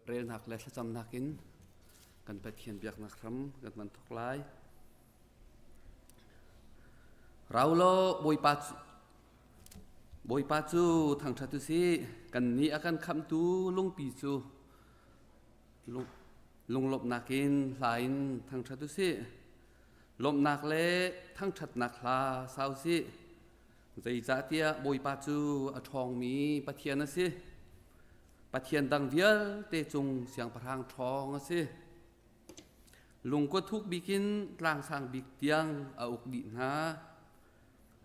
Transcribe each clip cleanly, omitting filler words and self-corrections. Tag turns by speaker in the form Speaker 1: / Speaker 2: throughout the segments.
Speaker 1: Relnak le thlacamnak in kan Pathian biaknak hram kan van thawk lai. Rau law Bawipa cu Bawipa cu thangṭhat u sih, kannih a kan khamhtu lungpi cu lunglawmhnak in hla in thangṭhat u sih. Lawmhnak le thangṭhatnak hla sa u sih. Zeicahtiah Bawipa cu a ṭhawngmi Pathian a si. Pathian dang vialte cung siangpahrang ṭhawng a si. Lungkua thuk bik in tlang sang bik tiang a uk dih hna.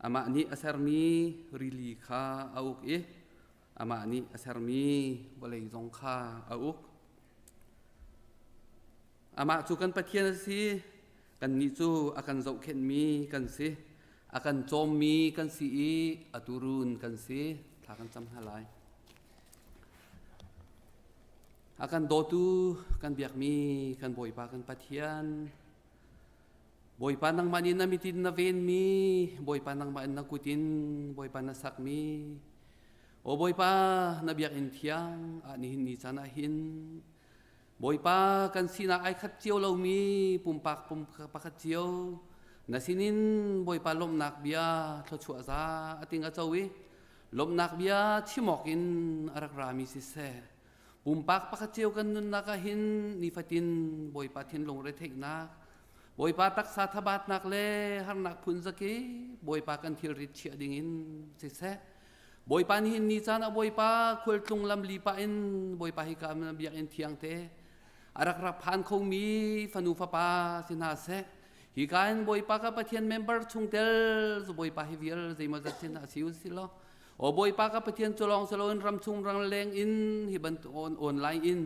Speaker 1: Amah nih a sermi rili kha a uk i amah nih a sermi vawlei zong kha a uk. Amah cu kan Pathian a si, kannih cu a kan zohkhenhmi kan si, a kan cawmmi kan si i a tuurun kan si. Thla kan cam hna lai. A kan dawtu kan biakmi kan Bawipa kan Pathian, Bawipa nangmah nih na mit in na venmi, Bawipa nangmah in na kut in Bawipa na sakmi, Aw Bawipa na biakinn thiang ah nihin ni caan ah hin Bawipa kan sinak ai khat cio lomi pumpak pum pakhat cio na sinin Bawipa lawmhnak bia thluachuah za a ting a co i lawmhnak bia chim awk in a rak rami siseh pumpak pakhat cio kan nunnak ah hin nifatin Bawipa thinlung retheihnak Bawipa taksa thabatnak le harnak phun zaki Bawipa kan thilrit chiah ding in siseh Bawipa nihin ni caan ah Bawipa khualtlung lam li pah in Bawipa hi ka biakinn thiang te a rak rak phan khomi fanu fapa si hna seh hi ka in Bawipa ka Pathian member chungtel Bawipa hi vial zeimaw zat sin ah si u si law Aw Bawipa ka Pathian cu lawng si loin ram chung rang leng in hi bantuk online in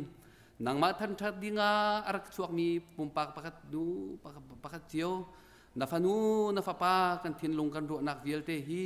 Speaker 1: nangmah thanṭhat dingah a rak chuakmi pumpak pakhat nu pakhat cio na fanu na fapa kan thinlung kan ruahnak vialte hi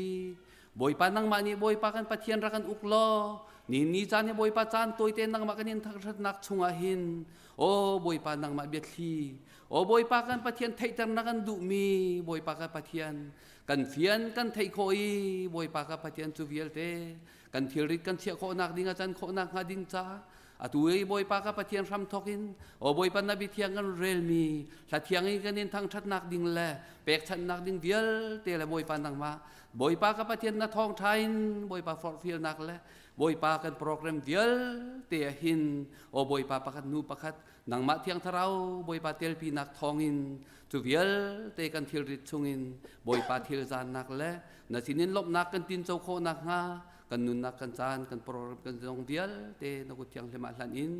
Speaker 1: Bawipa nangmah nih Bawipa kan Pathian rak kan uk law ni ni caan hi Bawipa caan tawite nangmah kan in thangṭhatnak chungah hin aw Bawipa nangmah biathli aw Bawipa kan Pathian theihter na kan duhmi Bawipa kan Pathian kan fian kan theih khawh i Bawipa ka Pathian cu vialte kan thilrit kan chiah khawhnak ding a can khawhnak hnga ding caah atu i Bawipa ka Pathian hram thawk in aw Bawipa na biathiang kan relmi hla thiang in kan in thangṭhatnak ding le pekchanhnak ding vialte le Bawipa nangmah Bawipa ka Pathian na thawngṭha in Bawipa forhfialnak le Bawipa kan program vialte ah hin aw Bawipa pakhat hnu pakhat nangmah thiang thlarau Bawipa telpinak thawngin cu vialte kan thilrit chungin Bawipa thil zaannak le na sinin lawmhnak kan tinco khawh nakhnga kan nunnak kan caan kan program kan zong vialte na kut thianghlim ah hlan in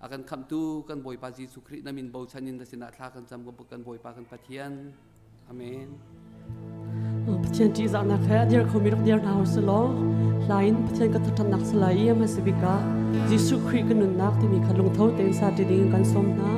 Speaker 1: a kan khamhtu kan Bawipa Jesuh Khrih na min bochan in na sinah thla kan cam kan Bawipa kan Pathian Amen.
Speaker 2: Pathian ṭihzahnak he a dir khomi rak dir hna u law hla in Pathian ka thangṭhatnak salai i a hmasa bik ah Jesuh Khrih ka nunnak timi kha lungtho tein sa ṭi ding kan sawm hna.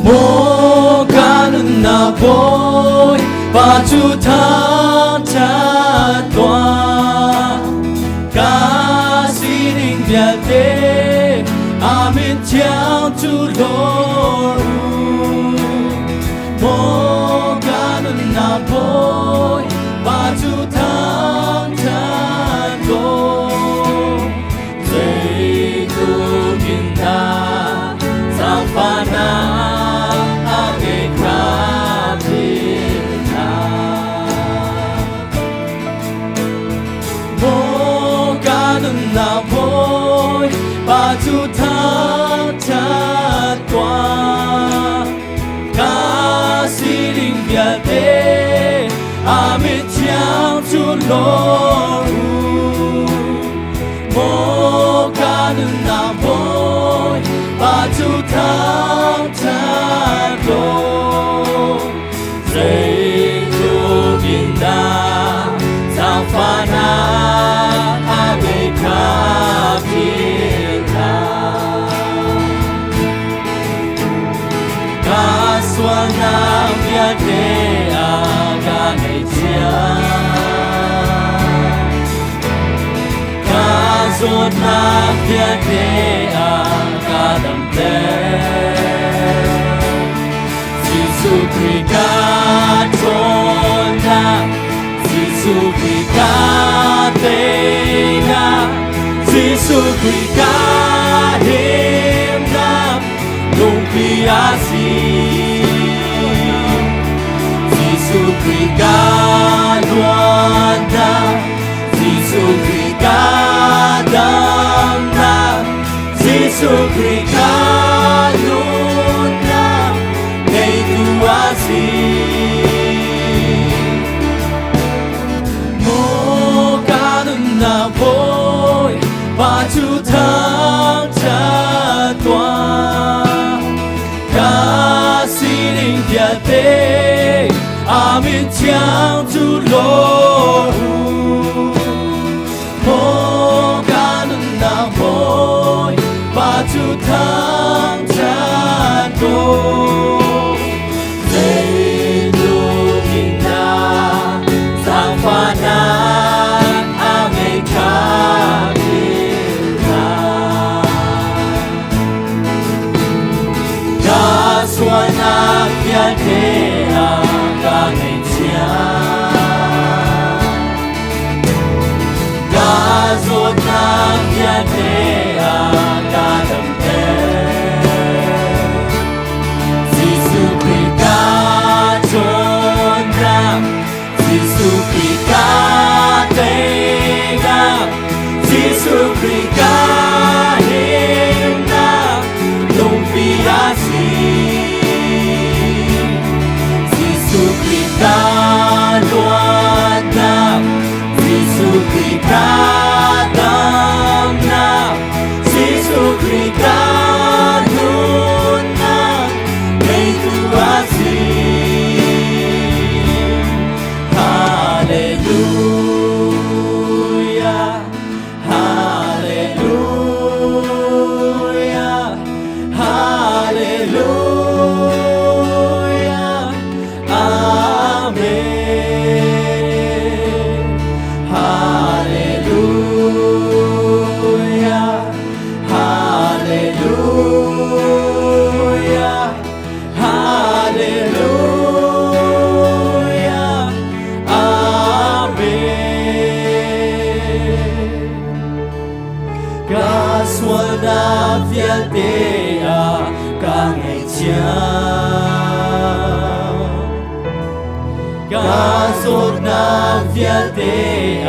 Speaker 3: Maw ka nunnak bawi pa cu thangṭhat tuah ka sining vialte a min thiang cu hlawr u Maw ka nunnak bawi pa cu thangṭhat tuah Zeitluk in dah zaangfahnak a ngeih kha philh hlah. Maw ka nunnak bawi pa cu thangṭhat tuah. Ka sining vialte a mithiang cu lawr u. Maw ka nunnak bawi pa cu thangṭhat law zeitluk in dah zaangfahnak a ngeih kha philh hlah. Ka sualnak vialte a ka ngaihchia. Zawtnak vialte a ka damter. Jesuh Khrih ka ṭhawnnak, Jesuh Khrih ka teinak, Jesuh Khrih ka himnak, lungpi a si. Jesuh Khrih ka luatnak, Jesuh Khrih ka damnak, Jesuh Khrih ka nunnak ngeitu a si. Maw ka nunnak Bawi, pa cu thangṭhat tuah. Ka sining vialte amin thiang cu lawh u. Maw ka nunnak Bawi, pa cu thangṭhat ko. Zeitluk in dah zaangfahnak a ngeih kha philh hlah. Ka sualnak vialte a ka ngaihchiat. Ka zawtnak vialte a ka damter. Jesuh Khrih ka ṭhawnnak, Jesuh Khrih ka teinak, Jesuh Khrih ka himnak, lungpi a si. Jesuh Khrih ka luatnak, Jesuh Khrih ka damnak, Jesuh Khrih ka nunnak, ngeitu a si. Hallelujah, Hallelujah, Hallelujah, Amen. Hallelujah, Hallelujah, Hallelujah, Amen. Ka sualnak vialte a ka ngaihchiat. Ka zawtnak vialte a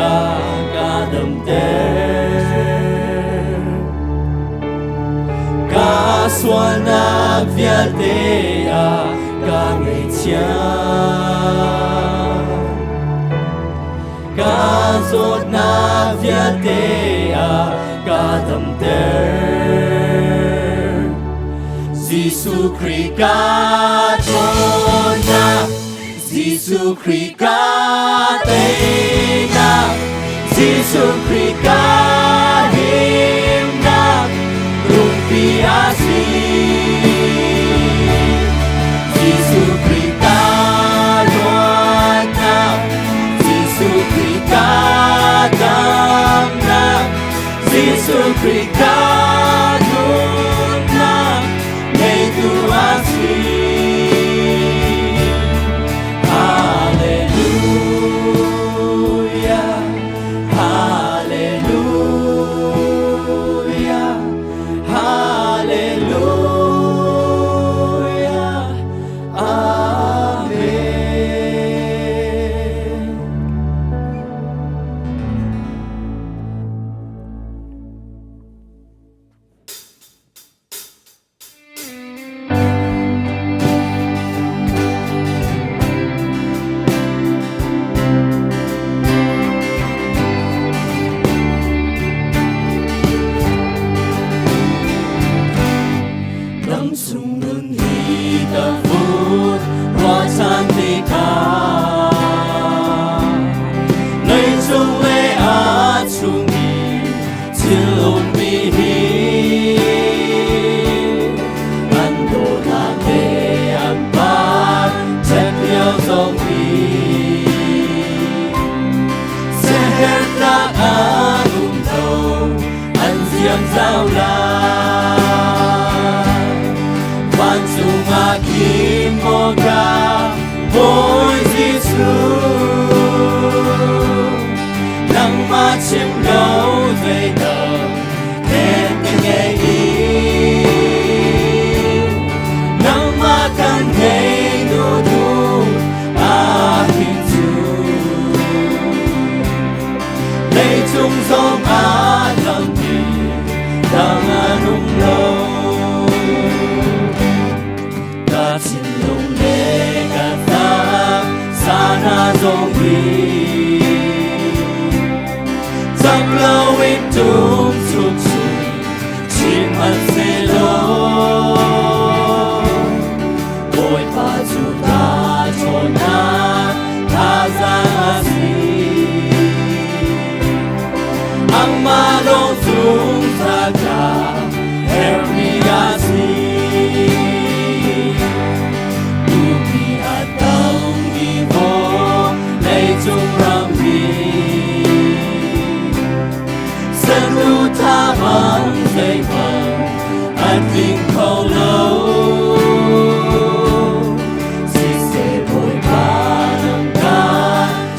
Speaker 3: ka damter. Ka sualnak vialte a ka ngaihchiat. Ka zawtnak vialte a ka damter. Jesuh Khrih ka ṭhawnnak, Jesuh Khrih ka teinak, Jesuh Khrih ka himnak, lungpi a si. Jesuh Khrih ka luatnak, Jesuh Khrih ka damnak, Jesuh Khrih ka nunnak, ngeitu a si. Hallelujah, Hallelujah, Hallelujah, Amen. zau lai. Vancung ah khin maw ka Bawi Jesuh, nangmah chim lo zeidang then ka ngei i nangmah kan ngei nu tu ah hin cu leicung zong ah lampi dang an um lo. Ka thinlung le ka tak sana zong hi cak lo in tum chuk chin chin hmanhsehlaw Bawipa cu ka ṭhawnnak thazaang a si. Amah lawng zungzal ka herhmi a si. Tupi a tangmi vawleicung ram hi saduhthah bang zeihmanh a tling kho lo. Siseh Bawipa nang ka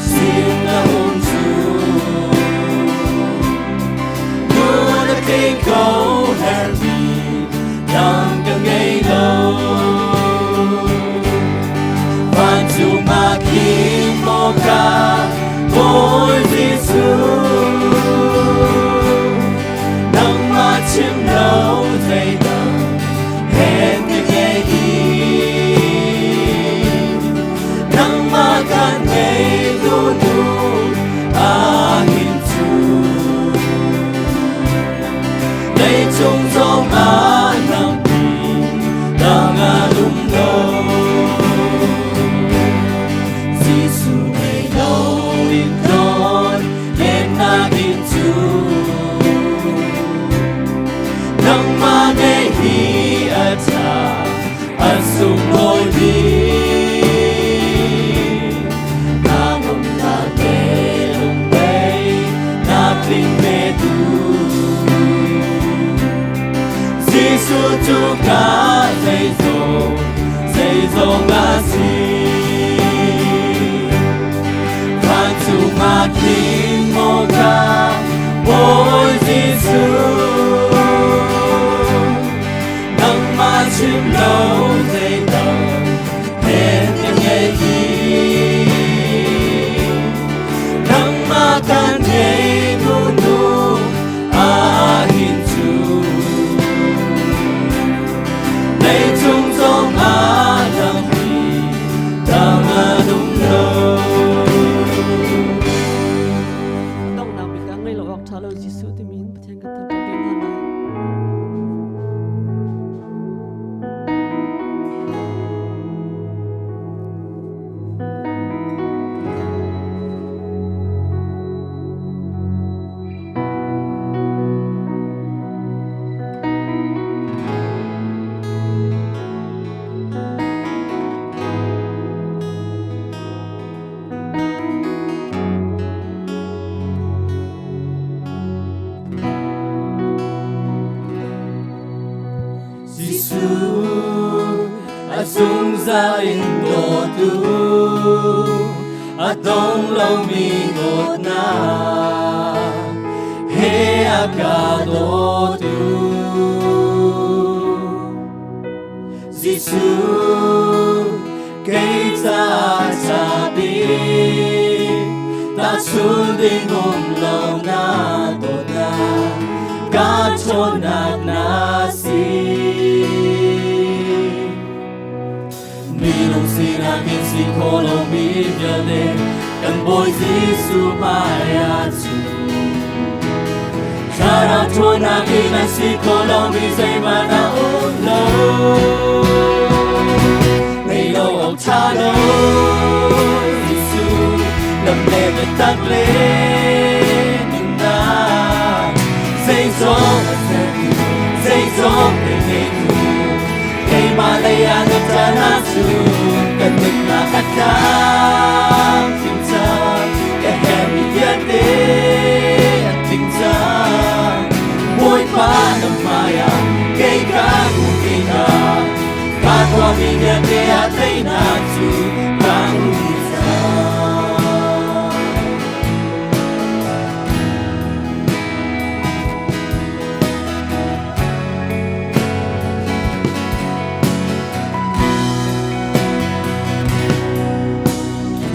Speaker 3: sin na um cu nun a tling ko herhmi dang ka ngei lo. Vancung ah khin maw ka Bawi Jesuh, nangmah chim lo zeidang hen ka ngei i nangmah kan ngei tu nu ah hin cu leicung zong ah lampi dang a lum lo. Jesuh ngei lo in tlawn lennak in cu nangmah ngei hi a ṭha a sunglawi bik. Na ngamnak le lungtei na tling petu Jesuh cu ka zeizong zeizong a si. Vancung ah khin maw ka Bawi Jesuh, nangmah chim lo zeidang hen ka ngei i nangmah kan ngei nu nu ah hin cu leicung zong ah lampi dang a dum lo.
Speaker 2: Donghnak bik ah ngei lo awk ṭha lo Jesuh timi in Pathian kan thangṭhat rih hna lai.
Speaker 3: Jesuh a zungzal in dawtu a dong lomi dawtnak he a ka dawtu Jesuh kei ca ca bik tahchun ding um lo na dawtnak ka ṭhawnnak na si. Minung sinak in si kho lomi vialte kan Bawi Jesuh hmai ah cu Thlarau ṭhawnnak in an si kho lomi zeihmanh a um lo. Nei lo awk ṭha lo Jesuh lam le biatak le nunnak zeizong a sertu zeizong pe ngeitu keimah lei ah na ṭan ahcun kan nunnak a tlamtling cang ka herhmi vialte a tling cang Bawipa. tuahmi vialte ah teinak cu ka hmu cang.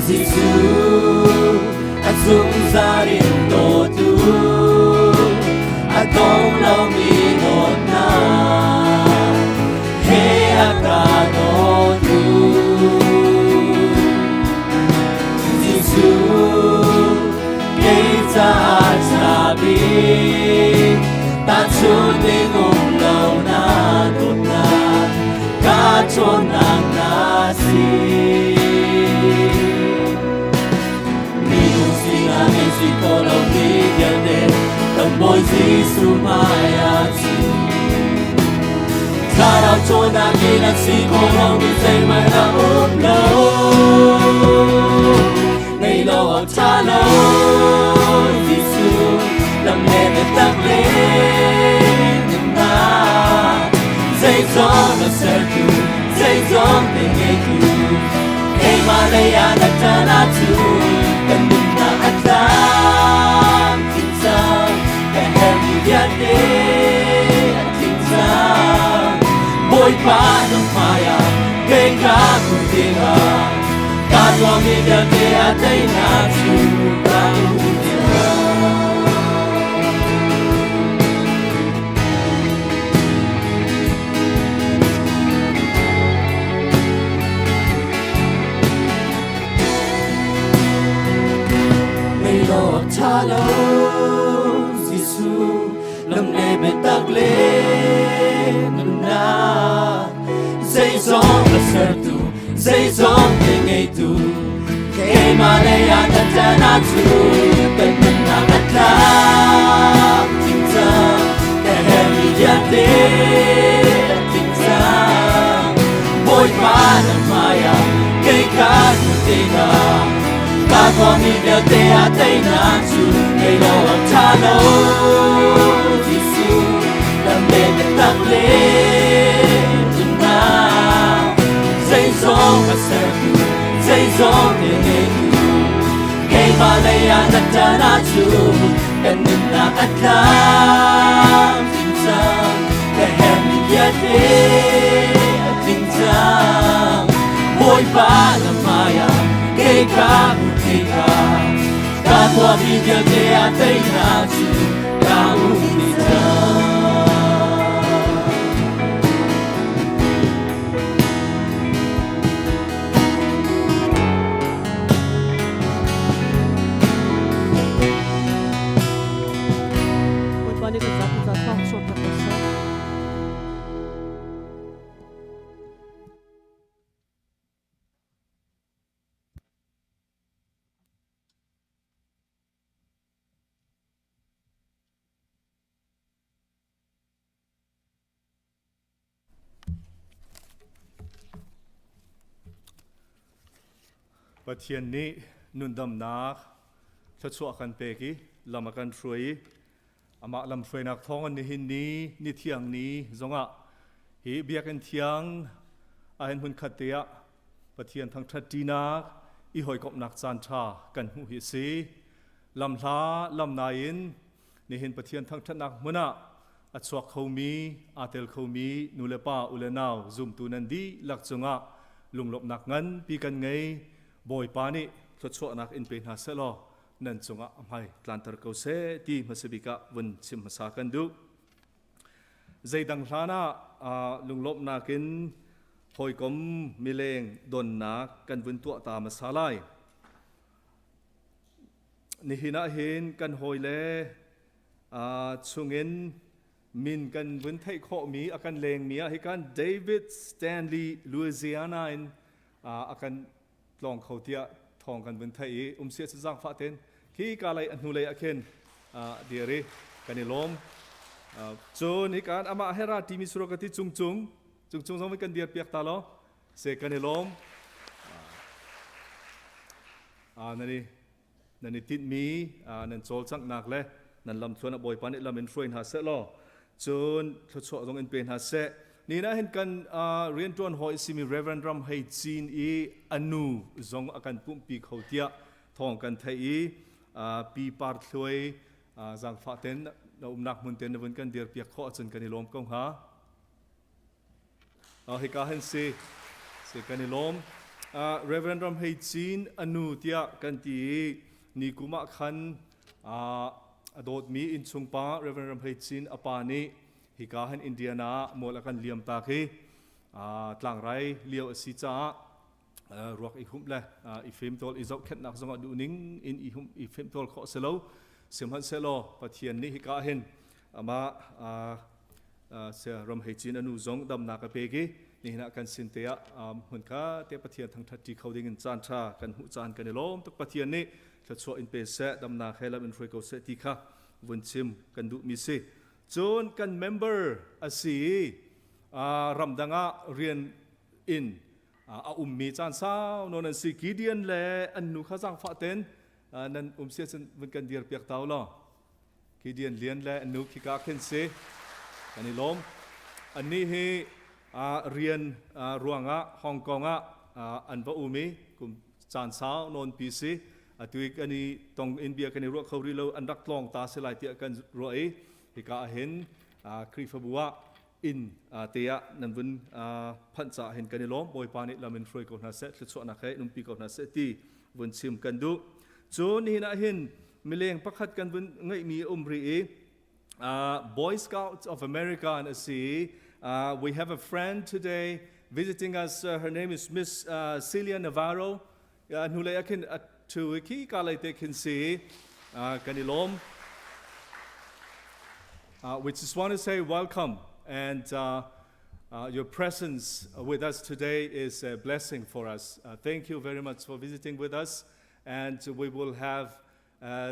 Speaker 3: Jesuh a zungzal in dawtu a dong lomi dawtnak he a ka dawtu. Jesuh kei caah ṭha bik tahchunh ding um lo na dawtnak ka ṭhawnnak na si. Minung sinah ngei si kho lo mi vialte kan Bawi Jesuh hmai ah cun Thlarau ṭhawnnak in a si kho lomi zeihmanh a um lo. Ngei lo awk ṭha lo Jesuh lam le biatak le nunnak zeizong a sertu zeizong te ngeitu keimah lei ah na ṭan ahcun kan nunnak a tlam tling cang ka herhmi vialte a tling cang Bawipa na hmaiah kei ka hmu dingah ka tuahmi vialte a teinak cu ka hmu dingah. Mei lo ṭha lo Jesuh lam le biatak le nunnak zeizong a sertu zeizong te ngeitu keimah lei ah na ṭan ahcun kan nunnak a tlam tling cang ka herhmi vialte a tling cang Bawipa na hmaiah kei ka hnu tikah ka tuahmi vialte ah teinak cu ngei lo awk ṭha lo Jesuh lam le biatak le nunnak zeizong a sertu zeizong te ngeitu keimah lei ah na ṭan ahcun kan nunnak a tlam tling cang ka herhmi vialte a tling cang Bawipa na hmaiah kei ka hmu tikah ka tuahmi vialte ah teinak cu ka hmu dih cang.
Speaker 2: Bawipa nih kan zapi ca thawng chuahter ko seh.
Speaker 4: Pathian nih nundamnak thluachuah kan pek i lam a kan hruai i amah lamhruainak thawng in nihin ni ni thiang ni zongah hi biakinn thiang ahhin hmunkhat te ah Pathian thangṭhat ṭinak i hawikomhnak caan ṭha kan hmuh hi a si. Lamhla lamnai in nihin Pathian thangṭhatnak hmun ah a chuak khomi, aa tel khomi nu le pa, u le nau zumtu nan dihlak cungah lunglawmhnak nganpi kan ngei. Bawipa nih thluachuahnak in pe hna sehlaw nan cungah a hmai tlanter ko seh ti hmasabik ah vun chim hmasa kan duh. Zeidang hlan ah lunglawmhnak in hawikom mileng donnak kan vun tuah ta hmasa lai. Nihin ah hin kan hawile chungin min kan vun theih khawhmi a kan lengmi ah hi kan David Stanley Louisiana in a kan tlawng kho tiah thawng kan vun theih i umsia cu zaangfah ten khi ka lei a hnu lei ah khin dir i kan i lawm. Cun hikan amah hera timi surokati cung cung cung cung zong kan dir piak ta lo se kan i lawm. Nan i nan i tinhmi nan cawlcanghnak le nan lamthluan a Bawipa nih lam in hruai hna seh law cun thluachuah zong in pe hna seh. Ni na hin kan riantuan hawi simi Reverend Ram Hei Cin i anu zong a kan pumpi kho tiah thawng kan theih i pi par thluai zangfah ten na umnak hmun ten na vun kan dir piak khawh ahcun kan i lawm ko hnga. Hika hin si si kan i lawm. Reverend Ram Hei Cin anu tiah kan ti i ni kum ah khan a dawtmi innchungpa Reverend Ram Hei Cin a pa nih hika hin Indiana ah mual a kan liam tak hi tlangrai lio a si caah ruak i humh le i fimtawl i zohkhenhnak zongah duhning in i humh i fimtawl khawh si lo. Sihmanhsehlaw Pathian nih hika hin amah ram hei cin anu zong damnak a pek i nihin ah kan sin te ah hmun kha te Pathian thangthat ṭi kho ding in caan ṭha kan hmuh caan kan i lawm tuk. Pathian nih thluachuah in pe seh, damnak he lam in hruai ko seh ti kha vun chim kan duhmi si. Cun kan member a si i ramdang ah rian in a ummi caan sau nawn an si. Gideon le an nu kha zaangfah ten nan um sia cun vun kan dir piak tau law. Gideon Lian le an nu khika khin si, kan i lawm. Annih hi rian ruangah Hong Kong ah an va um i kum caan sau nawn pi si. Atu i kan i tong in bia kan i ruah kho rih lo, an rak tlawng ta si lai tiah kan ruah i hika ah hin Khrihfabu ah inn te ah nan vun phanh caah hin kan i lawm. Bawipa nih lam in hruai ko hna seh, thluachuahnak he umpi ko hna seh ti vun chim kan duh. Cun nihin ah hin mileng pakhat kan vun ngeihmi a um rih i Boy Scouts of America an si. We have a friend today visiting us. Her name is Miss Celia Navarro. Hnulei ah khin a ṭhu i khi ka lei te khin si. Kan i lawm. We just want to say welcome and your presence with us today is a blessing for us. Thank you very much for visiting with us, and we will have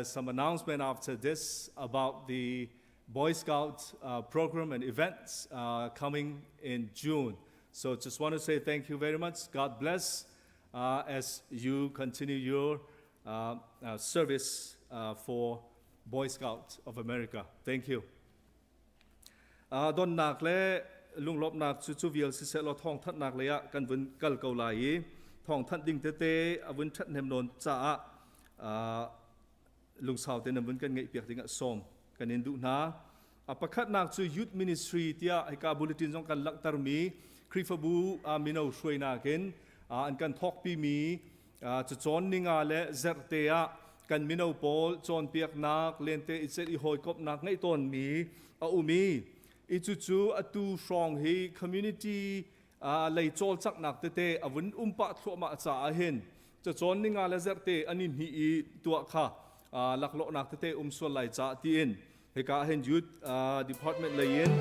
Speaker 4: some announcement after this about the Boy Scout program and events coming in June. So just want to say thank you very much. God bless as you continue your service for Boy Scouts of America. Thank you. Donnak le lunglawmhnak cu cu vial siseh law thawngthanhnak lei ah kan vun kal ko lai i thawngthanh ding tete a vun ṭhathnem nawn caah lungsau tein nan vun kan ngeihpiak ding ah sawm kan in duh hna. A pakhatnak cu Youth Ministry tiah hika bulletin zong kan langhtermi Khrihfabu mino hruainak in an kan thawkpimi cacawn ninga le zerhte ah kan mino pawl cawnpiaknak lente i celh i hawikomhnak ngeih tawnmi a um i i cucu atu hrawng hi community lei cawlcanghnak tete a vun um pah thluahmah caah hin cacawn ninga le zerhte an i hnih i tuah kha laklawhnak tete um sual lai ca tiin hika hin youth department lei in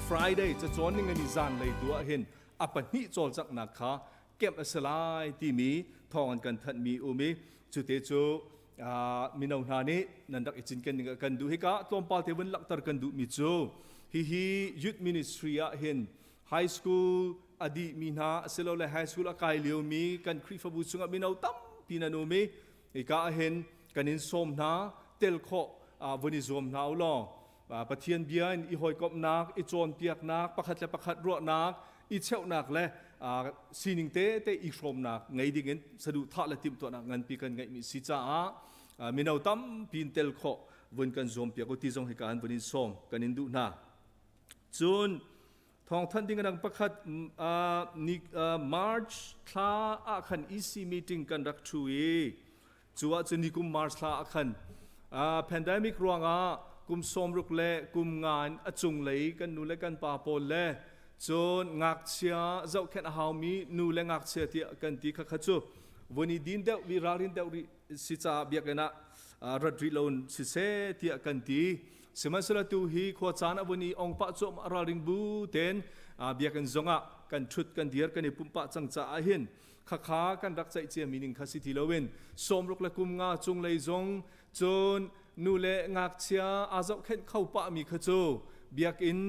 Speaker 4: Friday cacawn ning ani zan lei tu ah hin a pahnih cawlcanghnak kha kemh a si lai timi thawng an kan thanhmi um i cute cu mino hna nih nan rak i cinken ding kan duh. Hika tlawmpal te vun langhter kan duhmi cu hihi youth ministry ah hin high school a dihmi hna asilole high school a kai liomi kan Khrihfabu chungah mino tampi nan um i hika ah hin kan in sawm hna, tel khawh vun i zuam hna u law Pathian bia in i hawikomhnak, i cawnpiaknak, pakhat le pakhat ruahnak i cheuhnak le sining tete i hrawmnak ngei dingin saduhthah le timhtuahnak nganpi kan ngeihmi si caah mino tampi in tel khawh vun kan zuampiak u ti zong hika an vun in sawm kan in duh hna. Cun thawngthanh ding dang pakhat, ni March thla ah khan EC meeting kan rak thu i cu ah cun nikum March thla ah khan pandemic ruangah kum 60 le kum nga in a cunglei kan nu le kan pa pawl le cun ngakchia zohkhenh a haumi nu le ngakchia tiah kan ti kha kha cu vun i din deuh vi ralrin deuh rih si caah biakinn ah rat rih lo siseh tiah kan ti. Sihmanhsehlaw tu hi khua caan a vun i ong pah cuahmah, ralring bu ten biakinn zongah kan ṭhut kan dir kan i pumh pah cang caah hin khakha kan rak ceih ciami ning kha si ti loin 60 le kum nga cunglei zong, cun nu le ngakchia aa zohkhenh kho pahmi kha cu biakinn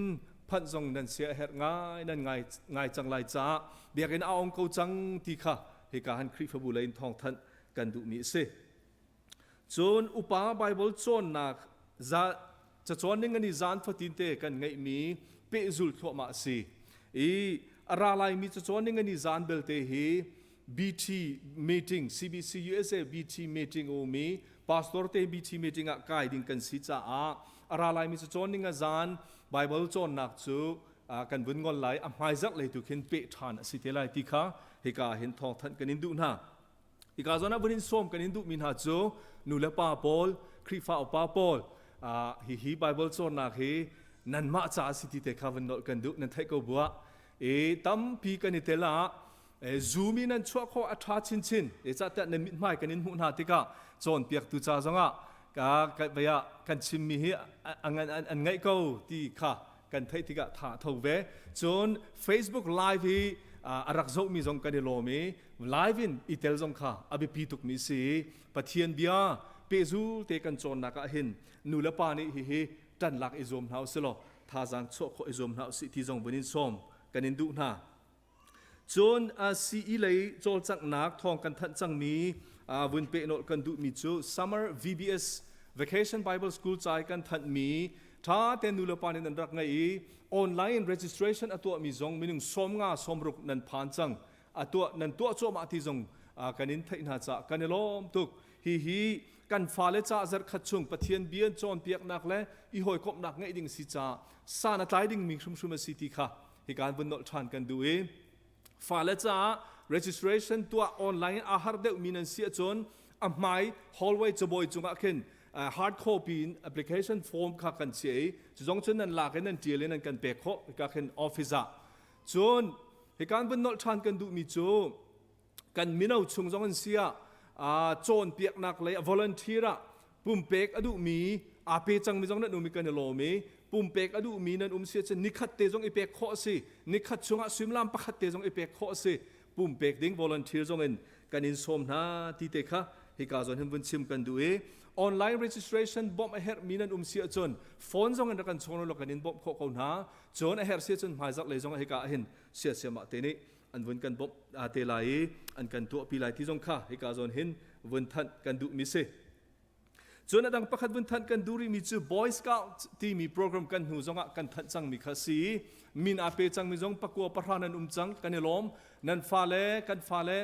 Speaker 4: phanh zong nan sia a herh ngai nan ngai ngai cang lai caah biakinn a ong ko cang ti kha hika han Khrihfabu lei in thawngthanh kan duhmi a si. Cun upa Baibal cawnnak za cacawn ning ani zan fatin te kan ngeihmi pehzul thluahmah a si. I a ra laimi cacawn ning ani zan belte hi BT meeting CBC USA BT meeting a um i pastor te BT meeting ah kai ding kan si caah a ra laimi cacawn ning a zan Bible cawnnak cu kan vun ngol lai a hmaizarh lei tu khin peh ṭhan a si te lai ti kha hika hin thawngthanh kan in duh hna. Hika zawn ah vun in sawm kan in duhmi hna cu nu le pa pawl, Khrihfa upa pawl, hihi Bible cawnnak hi nanmah ca a si ti te kha vun nolh kan duh nan theih ko buah i tampi kan i tel ah Zoom in nan chuah khawh a ṭha chinchin. Zeicahtiah nan mithmai kan in hmuh hna tikah cawnpiaktu ca zongah ka vei ah kan chimmi hi an ngaih ko ti kha kan theih tikah tha a tho ve. Cun Facebook live hi a rak zohmi zong kan i lawm i live in i tel zong kha a biapi tukmi si. Pathian bia pehzul te kan cawnnak ah hin nu le pa nih hihi ṭan lak i zuam hna usih law thazaang chuah khawh i zuam hna usih ti zong vun in sawm kan in duh hna. Cun CE lei cawlcanghnak thawng kan thanh cangmi vun pehnawlh kan duhmi cu Summer VBS Vacation Bible School ca i kan thanhmi ṭha tein nulepa nih nan rak ngaih i online registration a tuahmi zong minung 50 60 nan phan cang. A tuah nan tuah cuahmah ti zong kan in theih hna caah kan i lawm tuk. Hihi kan fale ca zarhkhat chung Pathian bia cawnpiaknak le i hawikomhnak ngeih ding si caah san a tlai dingmi hrimhrim a si ti kha hikaan vun nolh ṭhan kan duh i fale caah registration tuah online aa har deuhmi nan si ahcun a hmai hallway cabawi cungah khin hard copy in application form kha kan chiah i cu zong cun nan lak in nan ṭial in nan kan pek khawh hika khin office ah. Cun hikaan vun nolh ṭhan kan duhmi cu kan mino chung zong an si ah cawnpiaknak lei volunteer ah pumpek a duhmi aa pe cangmi zong nan um i kan i lawm i pumpek a duhmi nan um si ahcun nikhat te zong i pek khawh a si. Nikhat chungah suimilam pakhat te zong i pek khawh a si. Pumpek ding volunteer zong in kan in sawm hna ti te kha hika zawn hin vun chim kan duh i online registration bawmh a herhmi nan um si ahcun phone zong in rak kan chawn law kan in bawmh khawh ko hna. Cun a herh si ahcun hmaizarh lei zong hika ah hin siasiamah te nih an vun kan bawmh te lai i an kan tuahpi lai ti zong kha hika zawn hin vun thanh kan duhmi si. Cun a dang pakhat vun thanh kan duh rihmi cu Boy Scout timi program kan hnu zongah kan thanh cangmi kha si. Min aa pe cangmi zong pakua pahra nan um cang kan i lawm. Nan fale kan fale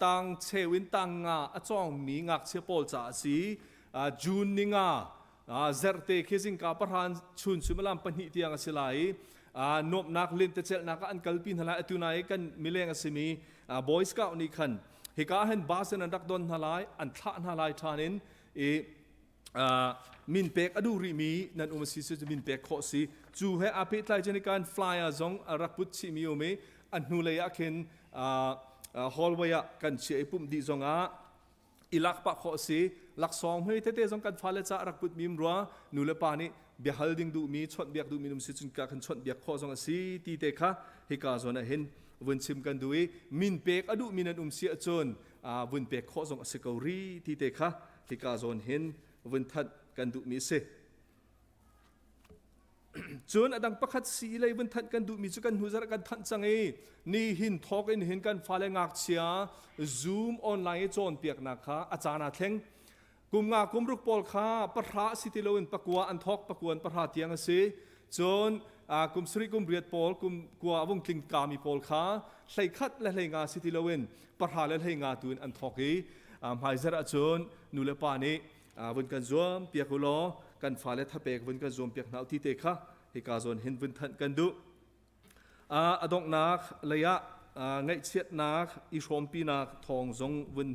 Speaker 4: tang cheu in tang nga a cawngmi ngakchia pawl caah a si. June ni nga zerte khi zingka pahran chun suimilam 2 tiang a si lai i nuamhnak lentecelhnak ah an kalpi hna lai. Atu nai kan mileng a simi Boy Scout nih khan hika hin bus in an rak don hna lai, an thlah hna lai ṭhan in i min pek a duh rihmi nan um a si cu min pek khawh si. Cu he aa pehtlai cun kan flyer zong a rak put chihmi um i a hnulei ah khin hallway ah kan chiah i pumh dih zong ah i lak pah khawh a si. Laksawng hme tete zong kan fale ca rak put mim rua nu le pa nih biahal ding duhmi chawnhbiak duhmi um si cun ka kan chawnhbiak khawh zong a si ti te kha hika zawn ah hin vun chim kan duh i min pek a duhmi nan um si ahcun vun pek khawh zong a si ko ri ti te kha hika zawn hin vun thanh kan duhmi a si. Cun a dang pakhat sii lei vun thanh kan duhmi cu kan hnu zarh kan thanh cang i ni hin thawk in hin kan fale ngakchia Zoom online i cawnpiaknak kha a caan aa thleng. Kum nga kum ruk pawl kha pahra si ti loin pakua an thawk, pakua in pahra tiang a si. Cun kum sarih kum riat pawl kum kua a vung tling kami pawl kha 11 le 15 si ti loin pahra le 15 tu in an thawk i hmaizarh ahcun nu le pa nih vun kan zuam piak u law kan fale thapek vun kan zuam piak hna u ti te kha hika zawn hin vun thanh kan duh. A donghnak lei ah ngaihchiatnak i hrawmpinak thawng zong vun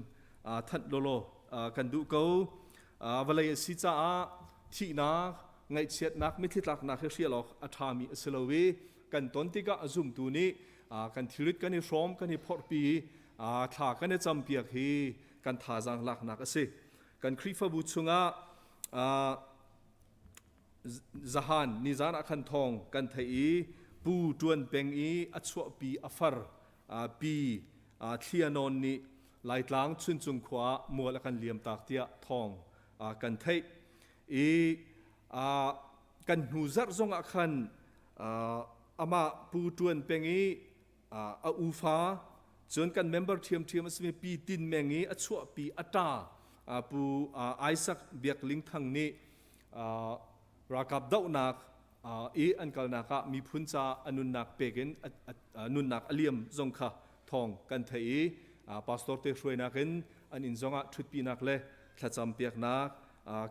Speaker 4: thanh lawlaw kan duh ko. Vawlei a si caah thihnak ngaihchiatnak mitthli tlaknak hi hrial awk a ṭhami a si lo i kan ton tikah a zumtu nih kan thilrit kan i hrawm kan i phorhpi thla kan i campiak hi kan thazaang laknak a si. Kan Khrihfabu chungah zahan nizan ah khan thawng kan theih i Pu Ṭuan Peng i a chuahpi a far Pi Thlia Nawn nih Laitlang Chuncung khua ah mual a kan liamtak tiah thawng kan theih i kan hnu zarh zong ah khan amah Pu Ṭuan Peng i a ufa cun kan member ṭhiamṭhiam a simi Pi Tin Meng i a chuahpi a ṭa Pu Isaac Biak Ling Thang nih ralkap dohnak I an kalnak ah miphun ca a nunnak pek in nunnak a liam zong kha thawng kan theih i pastor te hruainak in an inn zongah ṭhutpinak le thlacam piaknak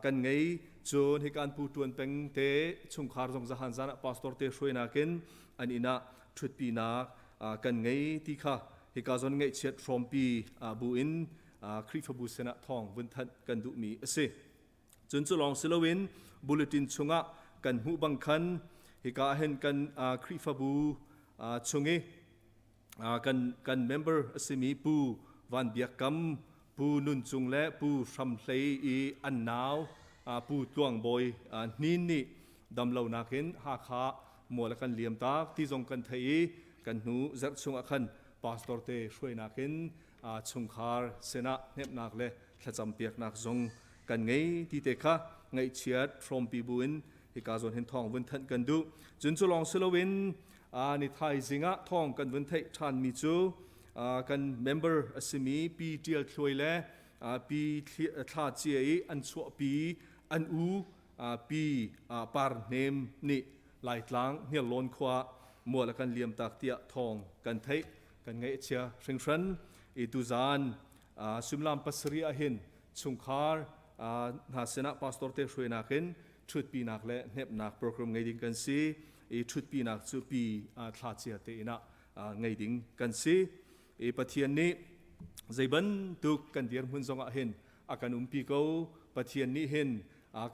Speaker 4: kan ngei. Cun hikan pu ṭuan peng te chungkhar zong zahan zan ah pastor te hruainak in an inn ah ṭhutpinak kan ngei ti kha hika zawn ngaihchiat hrawmpi bu in Khrihfabu sinah thawng vun thanh kan duhmi a si. Cun cu lawng si loin bulletin chungah kan hmuh bang khan hika hin kan Khrihfabu chung i kan member a simi Pu Van Biak Kam, Pu Nun Cung le Pu Hram Hlei i an nau Pu Tluang Bawi Hnin nih damlonak in Hakha mual a kan liam tak ti zong kan theih i kan hnu zarh chungah khan pastor te hruainak in chungkhar sinah hnemhnak le thlacam piaknak zong kan ngei ti te kha ngaihchiat hrawmpi bu in hika zawn hin thawng vun thanh kan duh. Cun cu lawng si loin ni thaizing ah thawng kan vun theih ṭhanmi cu kan member a simi Pi Ṭial Thluai le Pi Thla Cia i an chuahpi an u Pi Par Hnem nih Laitlang Hniarlawn khua mual a kan liam tak tiah thawng kan theih. Kan ngaih a chia hringhran i tuzaan suimilam 7 ah hin chungkhar hna sinah pastor te hruainak in ṭhutpinak le hnepnak program ngei ding kan si i ṭhutpinak cu pi thla cia te in ah ngei ding kan si i Pathian nih zei bantuk kan dirhmun zongah hin a kan umpi ko. Pathian nih hin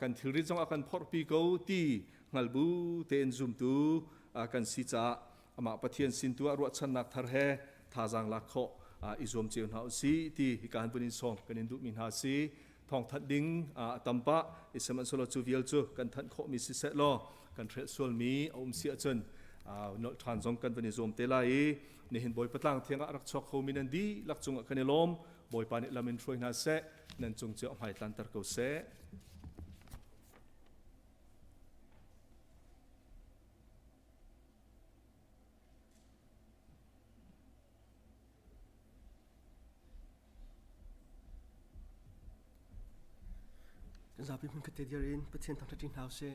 Speaker 4: kan thilrit zong a kan phorhpi ko ti hngalbu tein zumtu kan si caah amah Pathian sin tu ah ruahchannak thar he thazaang lak khawh i zuam cio hna usih ti hika han vun in sawm kan in duhmi hna si. Thawngthanh ding a tam pah i sihmanhsehlaw cu vial cu kan thanh khawhmi siseh law kan hrelh sualmi a um si ahcun nolh ṭhan zong kan van i zuam te lai i nihin Bawipa tlang thiang ah rak chuak khomi nan dihlak cungah kan i lawm. Bawipa nih lam in hruai hna seh, nan cung cio hmai tlanter ko seh.
Speaker 5: Kan zapi hmun khat te dir in Pathian thangṭhat ṭi hna usih.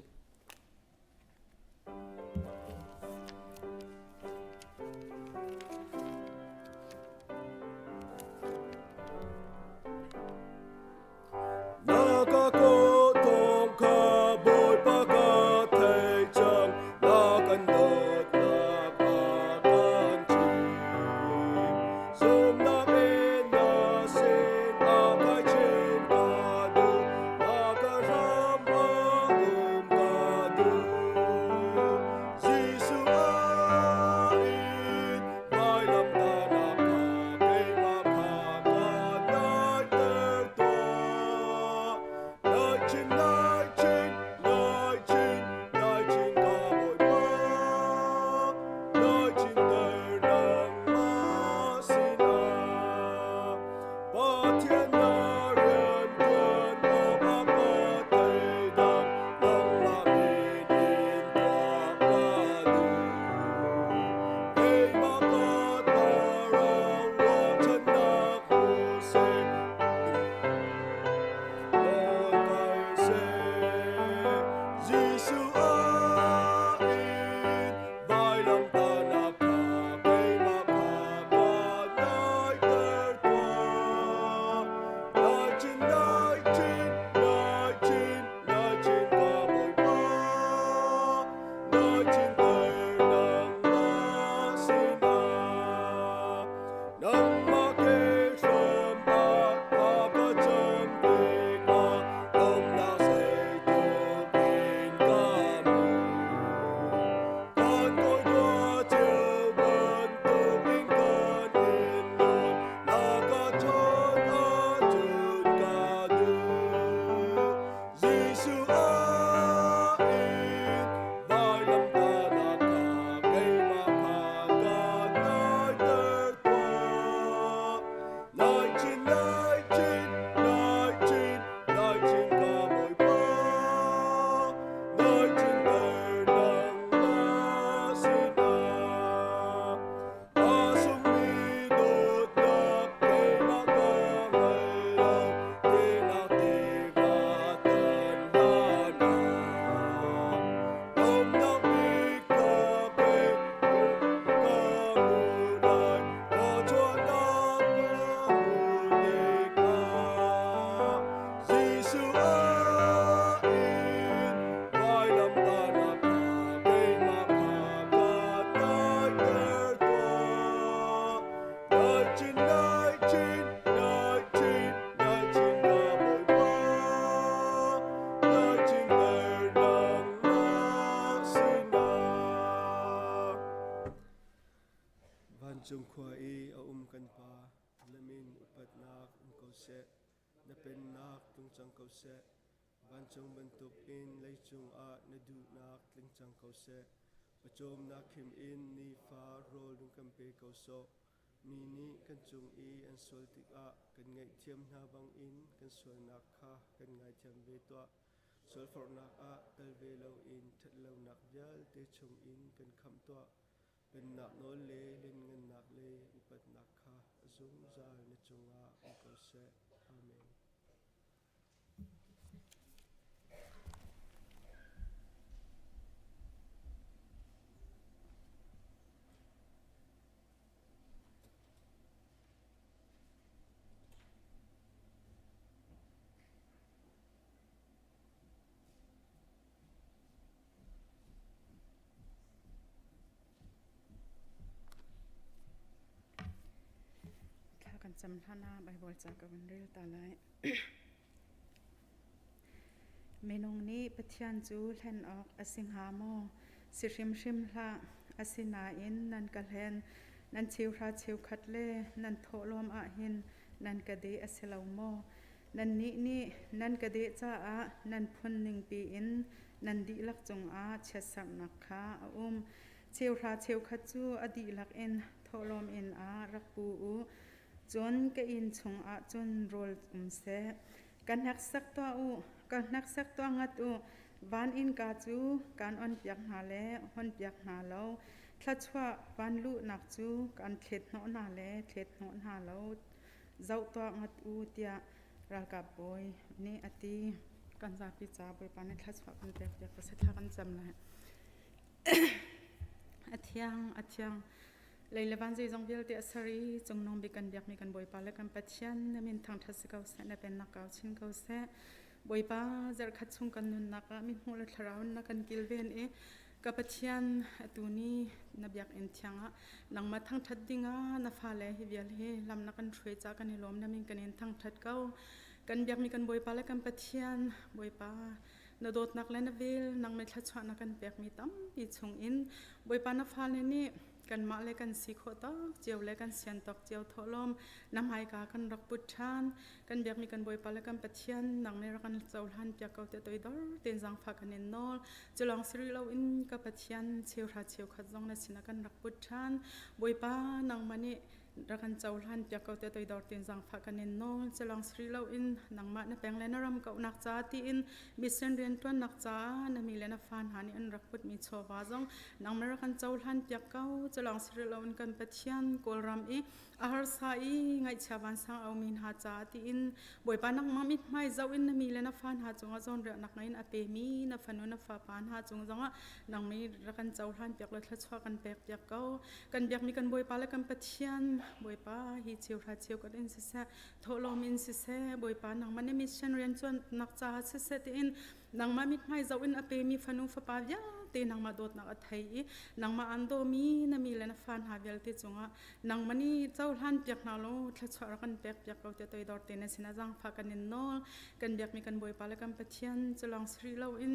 Speaker 5: Na ka kawtawng kha Bawipa ka thei cang, na kan dawtnak a kan chim. Zumnak in na sin a kai chin ka duh, na ka hram a um ka duh. Vancung khua i a um kan Pa, na min upatnak um ko seh. Na pennak tlung cang ko seh. Vancung bantukin leicung ah na duhnak tling cang ko seh. Pawcawmnak khim in nifa rawl rung kan pe ko sawh. Mi nih kan cung i an sual tikah kan ngaihthiam hna bangin kan sualnak kha kan ngaithiam ve tuah. Sualforhnak ah tel ve loin ṭhatlonak vialte chungin kan khamh tuah. Pennak nawl le lianngannak le upatnak kha a zungzal na cungah um ko seh. Amen.
Speaker 6: Thla kan cam hlan ah Baibal ca ka van rel ta lai. Minung nih Pathian cu hlen awk a si hnga maw? Si hrimhrim hlah. Asinain nan ka hlen, nan cheuhra cheukhat le nan thawhlawm ahhin nan ka deh a si lo maw? Nannih nih nan ka deh caah nan phun ningpi in nan dihlak cungah chiatserhnak kha a um. Cheuhra cheukhat cu a dihlak in thawhlawm inn ah rak pu u. Cun ka inn chungah cun rawl um seh. Ka hneksak tuah u, ka hneksak tuah ngat u. Van innka cu kaan onpiak hna le honpiak hna lo. Thluachuah van luhnak cu kaan thlet hnawh hna le thlet hnawh hna lo. Zoh tuah ngat u tiah ralkap bawi nih a ti. Kan zapi ca Bawipa nih thluachuah kan pek piak ko seh thla kan cam lai. A thiang, a thiang. Lei le van zeizong vialte a ser i cungnung bik kan biakmi kan Bawipa le kan Pathian na min thangṭhat si ko seh, na pennak kau chin ko seh. Bawipa, zarhkhat chung kan nunnak ah mithmuh le thlarau in na kan kilven i ka Pathian atu ni na biakinn thiang ah nangmah thangṭhat dingah na fale hi vial hi lam na kan hruai ca kan i lawm na min kan in thangṭhat ko. Kan biakmi kan Bawipa le kan Pathian, Bawipa, na dawtnak le na vel nangmah thluachuah na kan pekmi tampi chungin Bawipa na fale nih kanmah le kan si khawh tawk cio le kan sian tawk cio thawhlawm na hmaika kan rak put ṭhan kan biakmi kan Bawipa le kan Pathian nang nih rak kan cohlan piak ko tiah toidor tein zaangfah kan in nawl culawng si rih loin ka Pathian cheuhra cheukhat zong na sinah kan rak put ṭhan Bawipa nangmah nih rak kan cohlan piak ko tiah toidor tein zaangfah kan in nawl. Culawng si rih loin nangmah na peng le na ram kauhnak ca tiin mission rianṭuannak caah na mi le na fa hna nih an rak putmi chawva zong nangmah rak kan cohlan piak ko. Culawng si rih loin kan Pathian Kawlram i a harsa i ngaihchia vansang aumi hna ca tiin Bawipa nangmah mithmai zoh in na mi le na fa hna cungah zawnriahnak ngei in a pemi na fanu na fapa hna cung zongah nangmah rak kan cohlan piak law thluachuah kan pek piak ko. Kan biakmi kan Bawipa le kan Pathian, Bawipa hi cheuhra cheu kan in siseh, thawhlawm in siseh, Bawipa nangmah nih mission rianṭuannak caah siseh tiin nangmah mithmai zoh in a pemi fanu fapa vialte nangmah dawtnak a thei i nangmah aan dawmi na mi le na fa hna vialte cungah nangmah nih cohlan piak hna law thluachuah rak kan pek piak ko tiah toidor te na sinah zaangfah kan in nawl. Kan biakmi kan Bawipa le kan Pathian cu lawng si rih loin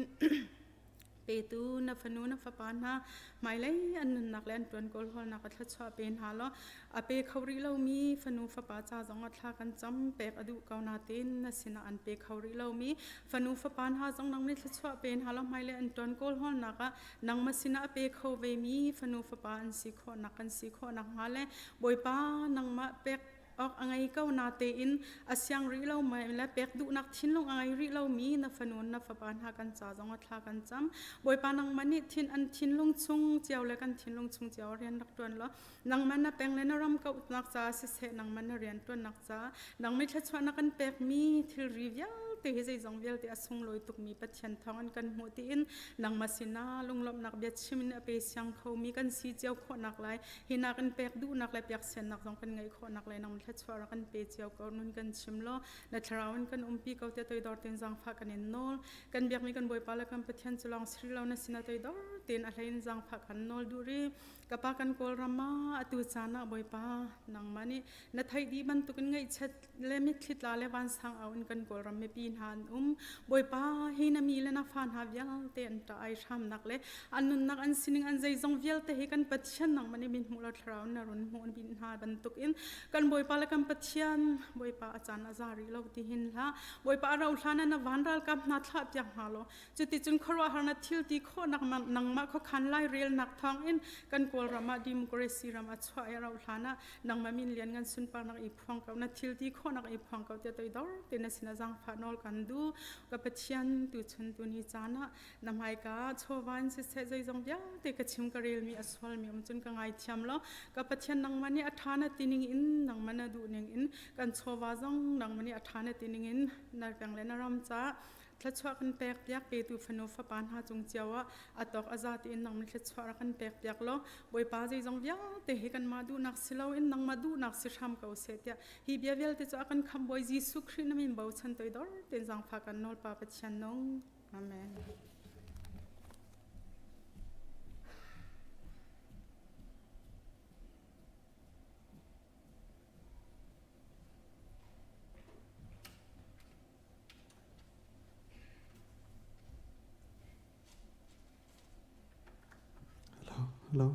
Speaker 6: Petu na fanu na fapa hna hmailei an nunnak le an ṭuan kawlhawlnak a thluachuah pe hna law a pe kho rih lomi fanu fapa ca zong ah thla kan cam pek a duh ko nain na sinah an pe kho rih lomi fanu fapa hna zong nang nih thluachuah pe hna law hmailei an ṭuan kawlhawlnak ah nangmah sinah a pe kho vemi fanu fapa an si khawhnak kan si khawh nakhnga le Bawipa nangmah pek awk a ngei ko natein a siang rih lo mi le pek duhnak thinlung a ngei rih lomi na fanu na fapa hna kan ca zong ah thla kan cam. Bawipa nangmah nih thin an thinlung chung cio le kan thinlung chung cio rian rak ṭuan law nangmah na peng le na ram kauhnak caah siseh nangmah na rian ṭuannak caah nangmah thluachuah na kan pekmi thilri vialte hi zeizong vialte a sunglawi tukmi Pathian thawng in kan hmuh tiin nangmah sinah lunglawmhnak bia chim in a pe siang khomi kan si cio khawhnak lai Hi nakin pek duhnak le peksiannak zong kan ngeih khawhnak le nang thluachuah rak kan pe cio ko nun kan chim law na thlarau in kan umpi ko tiah toidor tein zaangfah kan in nawl. Kan biakmi kan Bawipa le kan Pathian cu lawng si lo na sinah toidor tein a hlei in zaangfah kan nawl duh ri. Ka pa kan Kawlram ah atu caan ah Bawipa nangmah nih na theih dih bantukin ngaihchiat le mitthli tla le vansang au in kan Kawlram mipi hna an um. Bawipa, hi na mi le na fa hna vialte an ṭah ai hramnak le an nunnak an sining an zeizong vialte hi kan Pathian nangmah nih min hmuh lo thlarau na run hmuh bih hna bantukin kan Bawipa le kan Pathian Bawipa a caan a za rih lo ti hin hlah. Bawipa a rauh hlan ah na van ralkap hna thlah piak hna law cuticun khuaruahhar na thil ti khawhnak nangmah khuakhan lairelnak thawngin kan Kawlram ah democracy ram a chuah i a rauh hlan ah nangmah min lian ngan sunparnak i phuang ko na thil ti khawhnak i phuang ko tiah toidor te na sin a zaangfah nawl kan du ka Pathian tuchun tuni caan ah na hmaika chawva in siseh zeizong vialte ka chim ka relmi a sualmi um cun ka ngaithiam lo ka Pathian nangmah nih a ṭha na ti ning in nangmah na duh ning in kan chawva zong nangmah nih a ṭha na ti ning in na peng le na ram caah thluachuah kan pek piak petu fanu fapa hna cung cio ah a tawk a za tiin nangmah thluachuah rak kan pek piak law Bawipa zeizong vialte hi kanmah duhnak si loin nangmah duhnak si hram ko seh tiah hi bia vialte cu a kan khamh Bawi Jesuh Khrih na min bochan toidor tein zaangfah kan nawl Pa Pathian nung. Amen.
Speaker 7: Hello, hello.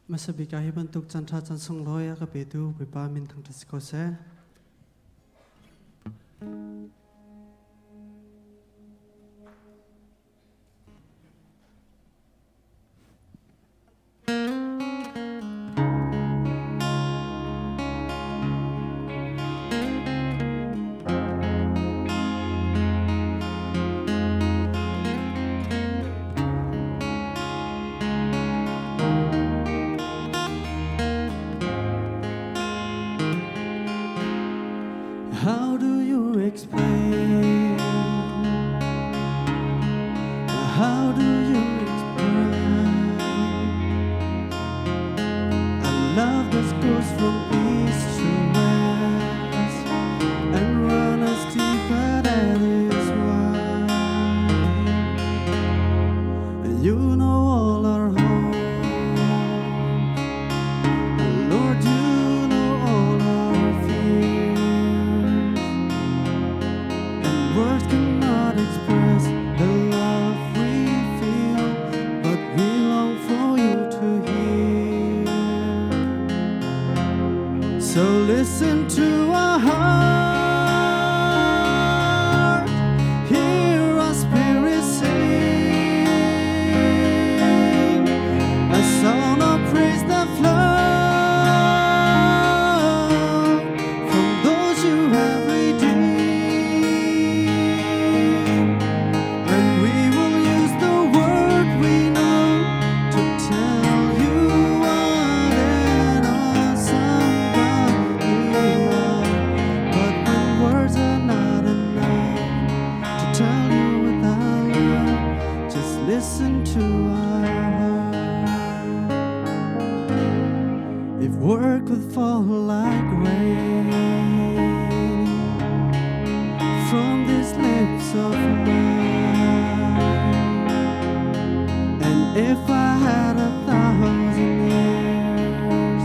Speaker 7: Hmasa bik ah hi bantuk caan ṭha caan sunglawi a ka petu Bawipa min thangṭhat si ko seh. How do you explain? How do you explain a love that goes from east to west and runs deeper than is wide? You know all our hopes, Lord. You know all our fears. And words cannot express the love we feel, but we long for you to hear. So listen to our heart, hear our spirit sing, a song of praise that flows from those you have redeemed. And we will use the word we know to tell you what an awesome God you are. But when words are not enough to tell you without love, just listen to our heart. If word could fall like rain from these lips of mine, and if I had 1,000 years,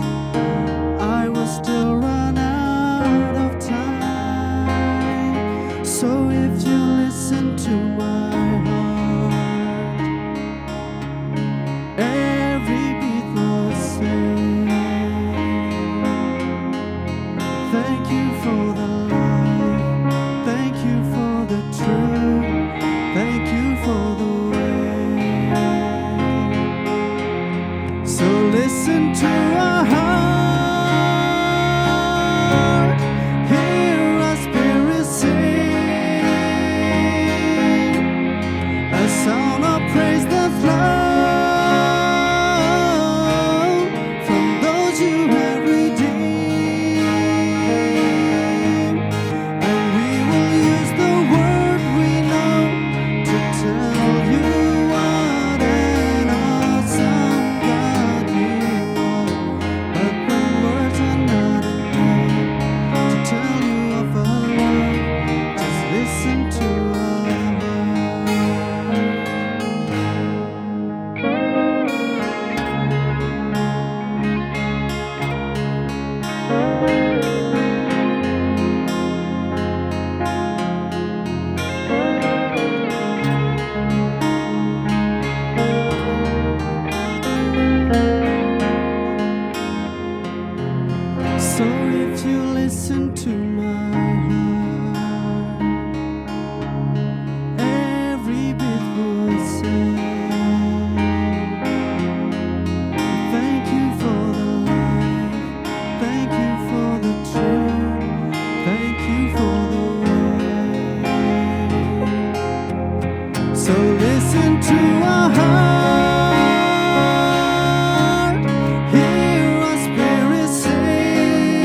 Speaker 7: I would still run out of time. So if you listen to my heart, every beat must say, Thank you for the life, thank you for the truth, thank you for the way. So listen to our heart, hear our spirit sing,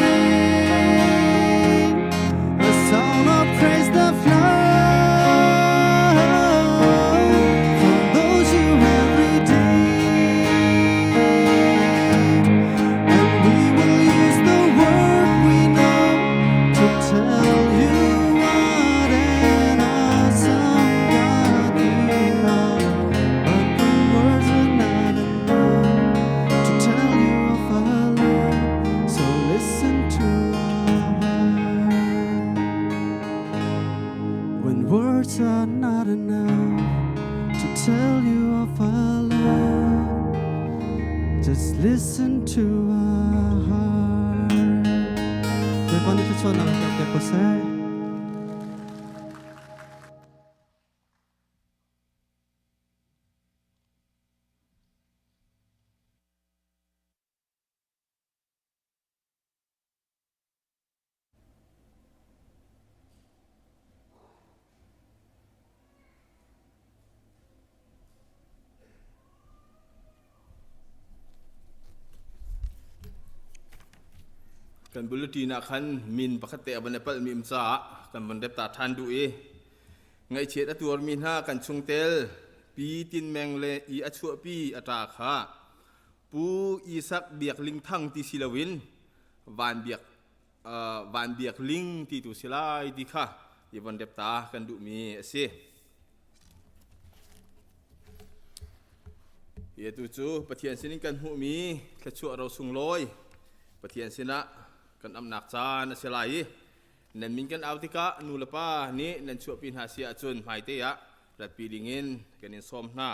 Speaker 7: a song of praise that flows from those you have redeemed. And we will use the word we know to tell you what an awesome God you are. But when words are not enough to tell you of our love, so listen to our heart. When words are not enough to tell you of our love, just listen to our heart. Bawipa nih thluachuahnak in pek ko seh.
Speaker 8: Kan bulletin ah khan min pakhat te a van i palhmi um caah kan van rep ta ṭhan duh i ngaihchiat a tuarmi hna kan chungtel Pi Tin Meng le i a chuahpi a ṭa kha Pu Isak Biak Ling Thang ti si loin Van Biak Van Biak Ling ti tu si lai ti kha i von rep ta kan duhmi a si. Hi atu cu Pathian sinin kan hmuhmi thluachuah ro sunglawi Pathian sinah kan amnak caan a si lai i nan min kan au tikah nu le pa nih nan chuahpi hna si ahcun hmaite ah ratpi dingin kan in sawm hna.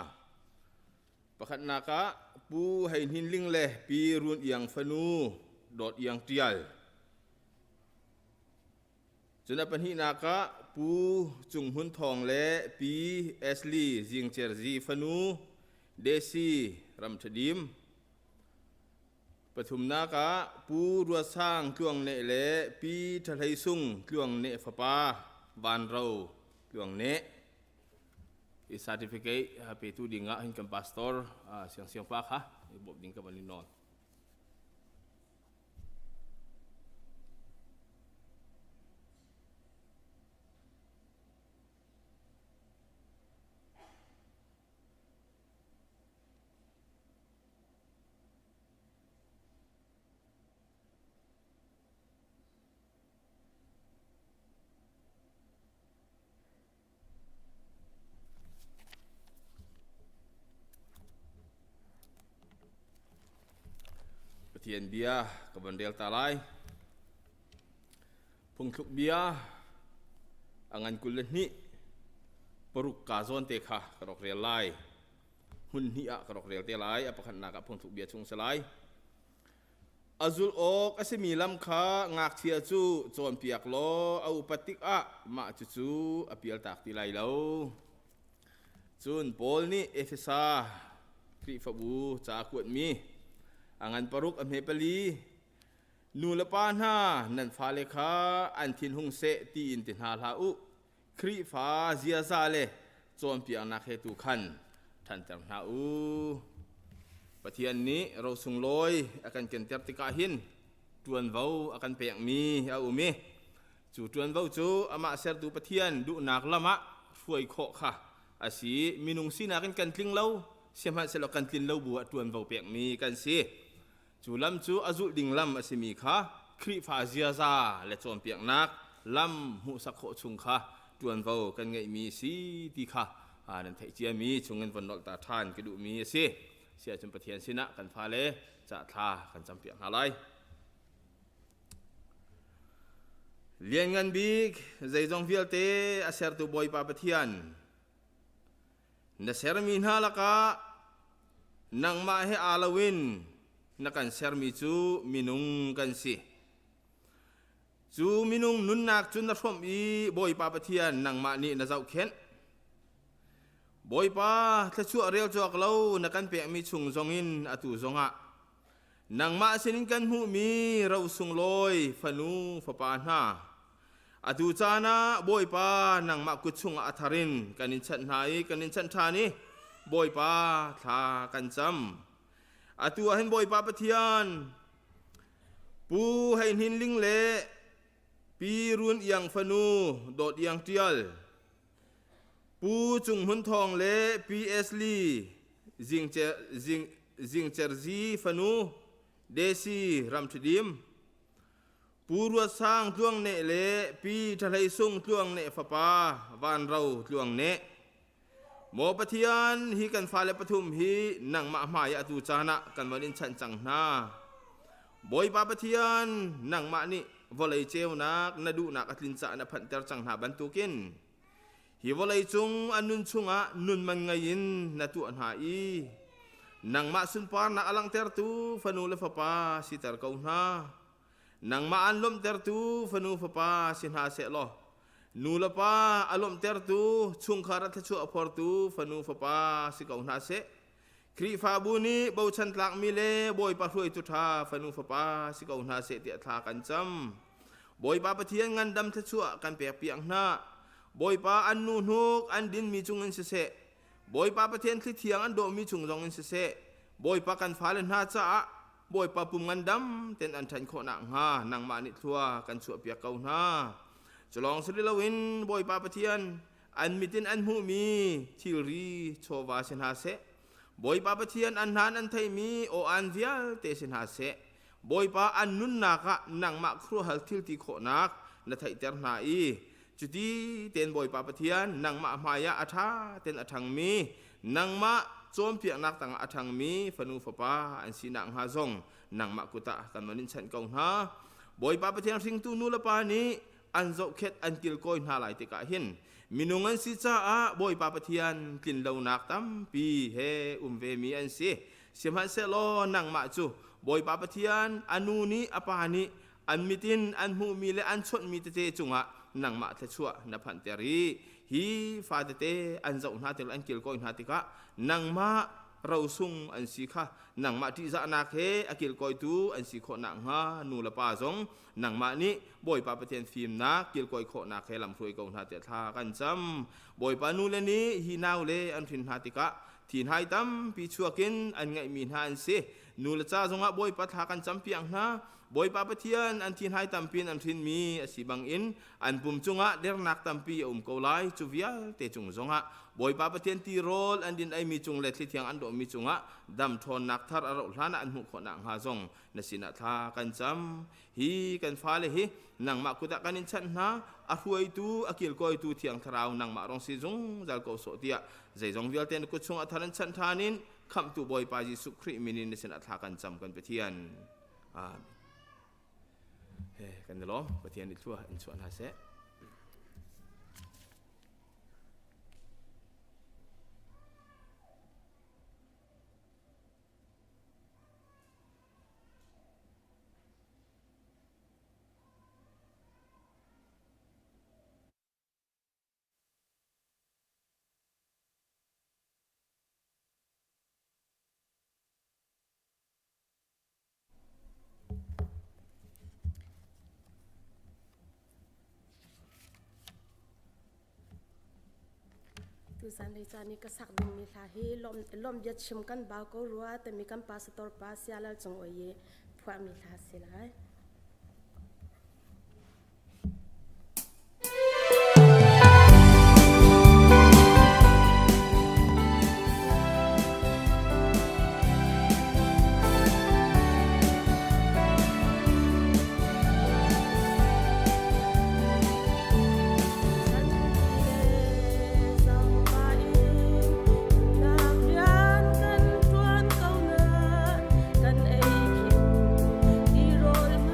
Speaker 8: Pakhatnak ah Pu Hei Hnin Ling le Pi Run Iang fanu Dawt Iang Ṭial. Cun a pahnihnak ah Pu Cung Hmun Thawng le Pi Ashley Zing Cer Zi fanu Desi Ram Ṭha Dim. Pathumnak ah Pu Ruat Sang Tluang Neh le Pi Ṭha Hlei Sung Tluang Neh fapa Van Ro Tluang Neh. I certificate petu ding ah hin kan pastor Siang Siang pa kha i bawmh ding ka van in nawl. Pathian bia ka von rel ta lai. Phungthluk bia a ngan 22 paruk ka zawn te kha ka rak rel lai. Hmun hnih ah ka rak rel te lai. A pakhatnak ah phungthluk bia chung si lai. A zulh awk a simi lam kha ngakchia cu cawnpiak law a upat tikah mah cucu a pialtak ti lai lo. Cun Paul nih Efesa Khrihfabu ca a kuatmi a ngan paruk a hme pali nu le pa hna nan fale kha an thin hung seh tiin ti hna hlah u. Khrihfa ziaza le cawnpiaknak he tu khan ṭhanter hna u. Pathian nih rosung lawi a kan kenter tikah hin ṭuanvo a kan pekmi a um i cu ṭuanvo cu amah sertu Pathian duhnak lam ah hruai khawh kha a si. Minung sinak in kan tling lo, sihmanhsehlaw kan tlin lo bu ah ṭuanvo pekmi kan si. Cu lam cu a zulh ding lam a simi kha Khrihfa ziaza le cawnpiaknak lam hmuhsak khawh chung kha ṭuanvo kan ngeihmi a si ti kha nan theih ciami chungin von nolh ta ṭhan ka duhmi a si. Siahcun Pathian sinah kan fale cahthla kan campiak hna lai. Lianngan bik zeizong vialte a sertu Bawipa Pathian, Na sermi hna lakah nangmah he aa loin na kan sermi cu minung kan si. Cu minung nunnak cu na hrawmh i Bawipa Pathian nangmah nih na zohkhenh. Bawipa thluachuah rel cawk lo na kan pekmi chung zongin atu zongah nangmah sinin kan hmuhmi ro sunglawi fanu fapa hna. Atu caan ah Bawipa nangmah kut chungah a thar in kan in chanh hna i kan in chanh ṭhan i Bawipa thla kan cam. Atu ah hin Bawipa Pathian Pu Hei Hnin Ling le Pi Run Iang fanu Dawt Iang Ṭial Pu Cung Hmun Thawng le Pi Ashley Zing Cer Zi fanu Desi Ram Ṭhidim Pu Ruat Sang Tluang Neh le Pi Ṭha Hlei Sung Tluang Neh fapa Van Ro Tluang Neh. Maw Pathian, hi kan fale pathum hi nangmah hmai ah atu caan ah kan von in chanh cang hna. Bawipa Pathian, nangmah nih vawlei ceunak na duhnak a tlin caah na phanhter cang hna bantukin hi vawlei cung an nun chungah nun man ngei in na tuah hna i nangmah sunparnak a langhtertu fanu le fapa siter ko hna. Nangmah an lawmhtertu fanu fapa si hna seh law nu le pa a lawmhtertu chungkhar a thluachuah a phortu fanu fapa si ko hna seh. Khrihfabu nih bochan tlakmi le Bawipa hruaitu ṭha fanu fapa si ko hna seh tiah thla kan cam. Bawipa Pathian ngandam thluachuah kan pek piak hna. Bawipa an nu hnuk an dinmi cungin siseh, Bawipa Pathian thli thiang an dawhmi chung zongin siseh, Bawipa kan fale hna caah Bawipa pum ngandam ten an ṭhan khawh nakhnga nangmah nih thlua kan chuahpiak ko hna. Culawng si loin Bawipa Pathian an mit in an hmuhmi thilri chawva si hna seh, Bawipa Pathian an hnan an theihmi aw-an vialte si hna seh, Bawipa an nunnak ah nangmah khuaruahhal thil ti khawhnak na theihter hna i cuti tein Bawipa Pathian nangmah hmaiah a ṭha tein a ṭhangmi nangmah cawnpiaknak tangah a ṭhangmi fanu fapa an si nakhnga zong nangmah kut ah kan von in chanh ko hna. Bawipa Pathian hringtu nu le pa nih an zohkhet an kilkawi hna lai tikah hin minung an si caah Bawipa Pathian tlinlonak tampi he um vemi an si. Sihmanhsehlaw nangmah cu Bawipa Pathian a nu nih a pa nih an mit in an hmuhmi le an chawnhmi tete cungah nangmah thluachuah na phanhter i hi fa tete an zoh hna tik an kilkawi hna tikah nangmah rosung an si kha nangmah ṭihzahnak he a kilkawitu an si khawh nakhnga nu le pa zong nangmah nih Bawipa Pathian fimnak kilkawi khawhnak he lamhruai ko hna tiah thla kan cam. Bawipa nu le nih hi nau le an hrin hna tikah thinhai tampi chuak in an ngeihmi hna an si. Nu le ca zongah Bawipa thla kan campiak hna. Bawipa Pathian an thinhai tampi in an hrinmi a si bangin an pum cungah dernak tampi a um ko lai. Cu vialte cung zongah Bawipa Pathian tirawl an din eimi cung le thlithiang an dawhmi cungah dam ṭhawnnak thar a rauh hlan ah an hmuh khawh nakhnga zong na sinah thla kan cam. Hi kan fale hi nangmah kut ah kan in chanh hna. A hruaitu, a kilkawitu Thiang Thlarau nangmah rong si zungzal ko sawh tiah zeizong vialte na kut chungah thar in chanh ṭhan in Khamhtu Bawipa Jesuh Khrih min in na sinah thla kan cam kan Pathian. Amen. He kan i lawm. Pathian nih thlua in chuah hna seh.
Speaker 9: Tuzanlei caan i ka sak dingmi hla hi lawm bia chim kan bau ko rua timi kan pastor pa Sialal Cung Oi i phuahmi hla si lai. Kan ei khim ti rawl.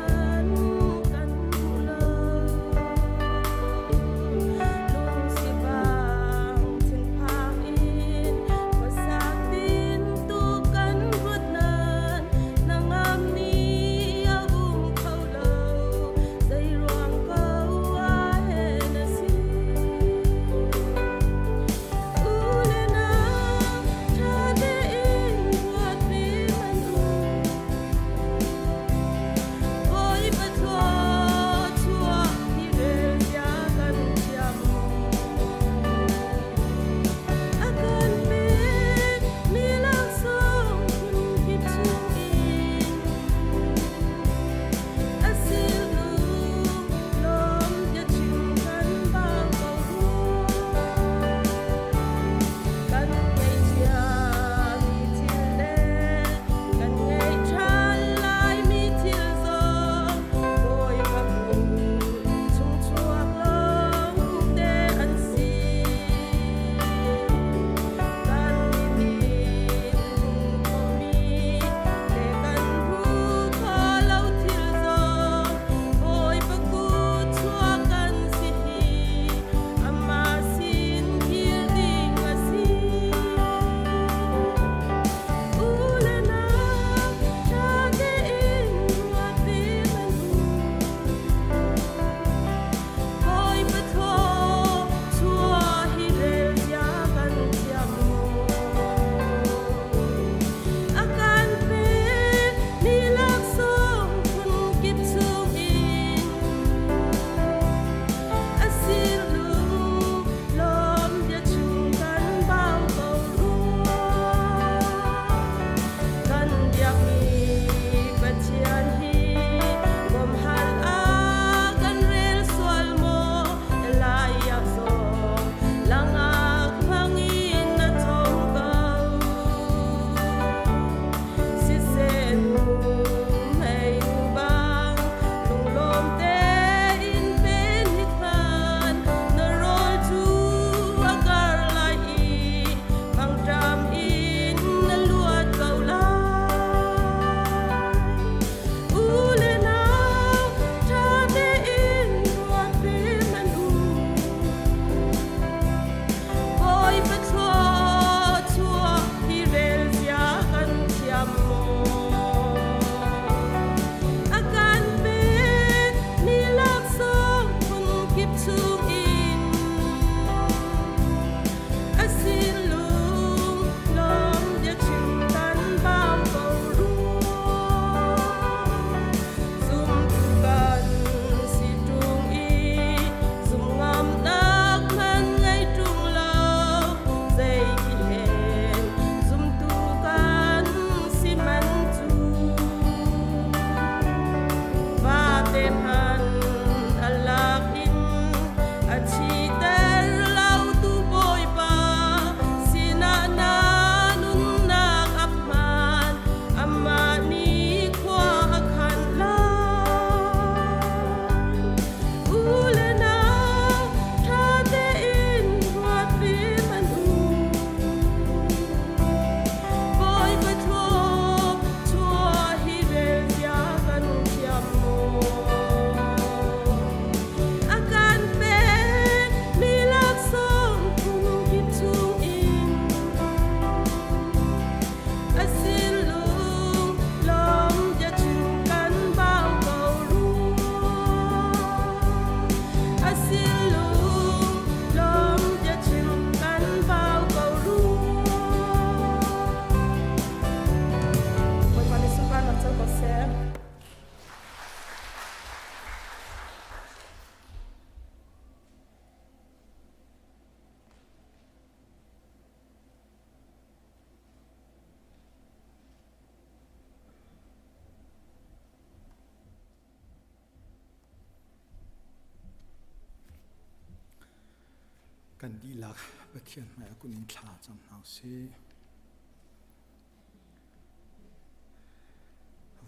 Speaker 10: Kan dihlak Pathian hmaiah kun in thla cam hna usih.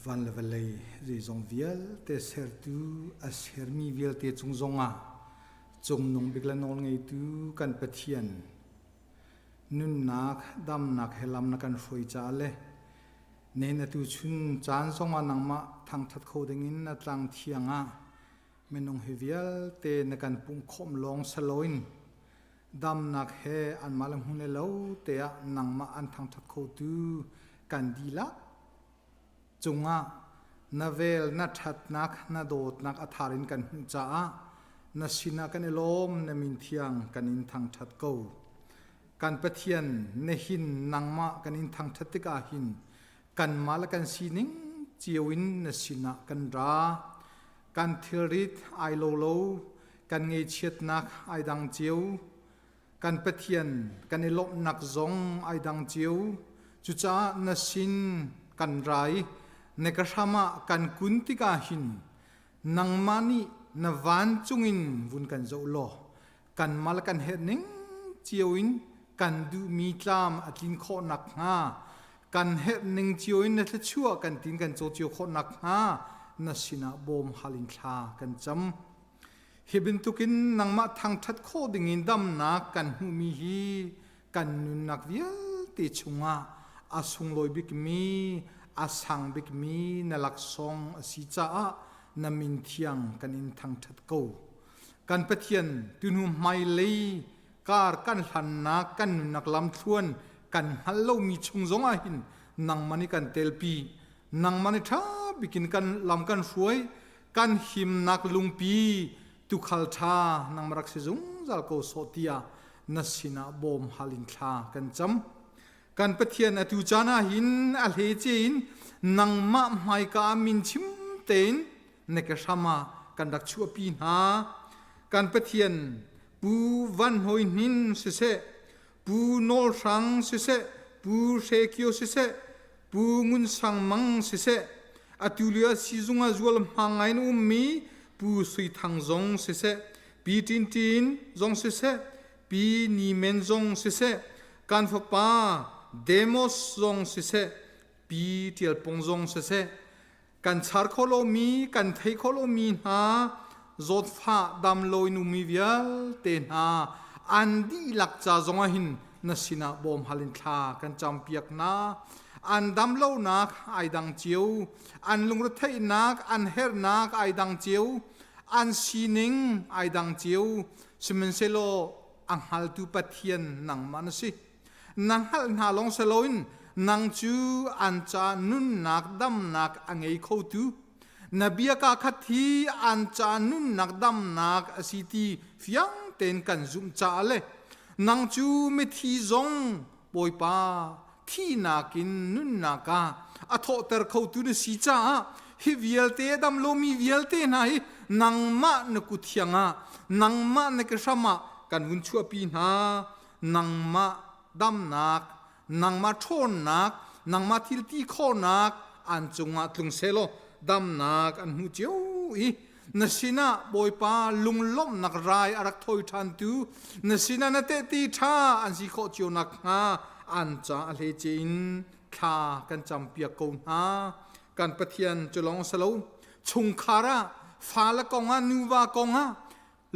Speaker 10: Van le vawlei zeizong vialte sertu a sermi vialte cung zongah cungnung bik le nawlngeitu kan Pathian nunnak damnak he lam na kan hruai caah le nen atu chun caan zongah nangmah thangṭhat kho dingin na tlang thiang ah minung hi vialte na kan pumhkhawmh lawng saloin damnak he anmah le hmun le lo te ah nangmah an thangṭhat khotu kan dihlak cungah na vel na ṭhatnak na dawtnak a thar in kan hmuh caah na sinah kan i lawm na min thiang kan in thangṭhat ko. Kan Pathian nihin nangmah kan in thangṭhat tikah hin kanmah le kan sining cio in na sinah kan ra. Kan thilrit ai lo lo, kan ngeichiatnak ai dang cio. Kan Pathian kan i lawmhnak zong ai dang cio. Cucaah na sin kan ra i na ka hram ah kan kun tikah hin nangmah nih na vancung in vun kan zoh law kanmah le kan herh ning cio in kan duhmi tlam a tlin khawh nakhnga kan herh ning cio in na thluachuah kan tin kan caw cio khawh nakhnga na sinah bawm hal in thla kan cam. Hi bantukin nangmah thangṭhat khawh dingin damnak kan hmuhmi hi kan nunnak vialte chungah a sunglawi bikmi, a sang bikmi na laksawng a si caah na min thiang kan in thangṭhat ko. Kan Pathian tuhnu hmailei kar kan hlannak kan nunnak lamthluan kan hngal lomi chung zongah hin nangmah nih kan telpi nangmah nih ṭha bikin kan lam kan hruai kan himnak lungpi tukhal ṭha nangmah rak si zungzal ko sawh tiah na sinah bawm hal in thla kan cam kan Pathian atu caan ah hin a hlece in nangmah hmaika min chim tein na ke hram ah kan rak chuahpi hna. Kan Pathian Pu Van Hoi Hnin siseh, Pu Nawl Hrang siseh, Pu Hre Kio siseh, Pu Ngun Sang Mang siseh, atu lio sizung ah zual hma ngai in ummi Pu Sui Thang zong siseh, Pi Tin Tin zong siseh, Pi Ni Men zong siseh, kan fapa Demos zong siseh, Pi Tial Pong zong siseh, kan char kho lomi kan thei kho lomi hna zawtfah dam loin ummi vialte hna an dihlak ca zongah hin na sinah bawm hal in thla kan campiak hna. An dam lonak ai dang cio, an lungretheihnak an herhnak ai dang cio, an sining ai dang cio, sihmanhsehlaw a hngaltu Pathian nangmah na si. Na hngalh hna lawng si loin nang cu an ca nunnak damnak a ngei khotu na bia kaa khat hi an ca nunnak damnak a si ti fiang tein kan zumh caah le nang cu mithi zong Bawipa thihnak in nunnak ah a thawhter khotu na si caah hi vialte a dam lomi vialte hna hi nangmah na kut thiang ah nangmah na ke hram ah kan vun chuahpi hna. Nangmah damnak, nangmah ṭhawnnak, nangmah thil ti khawhnak an cungah tlung sehlaw damnak an hmu cio i na sinah Bawipa lunglawmhnak rai a rak thawi ṭhantu na sinah na tehte ṭha an si khawh cio nakhnga an ca a hleice in thla kan campiak ko hna. Kan Pathian cu lawng si lo, chungkhar ah fale kongah nuva kongah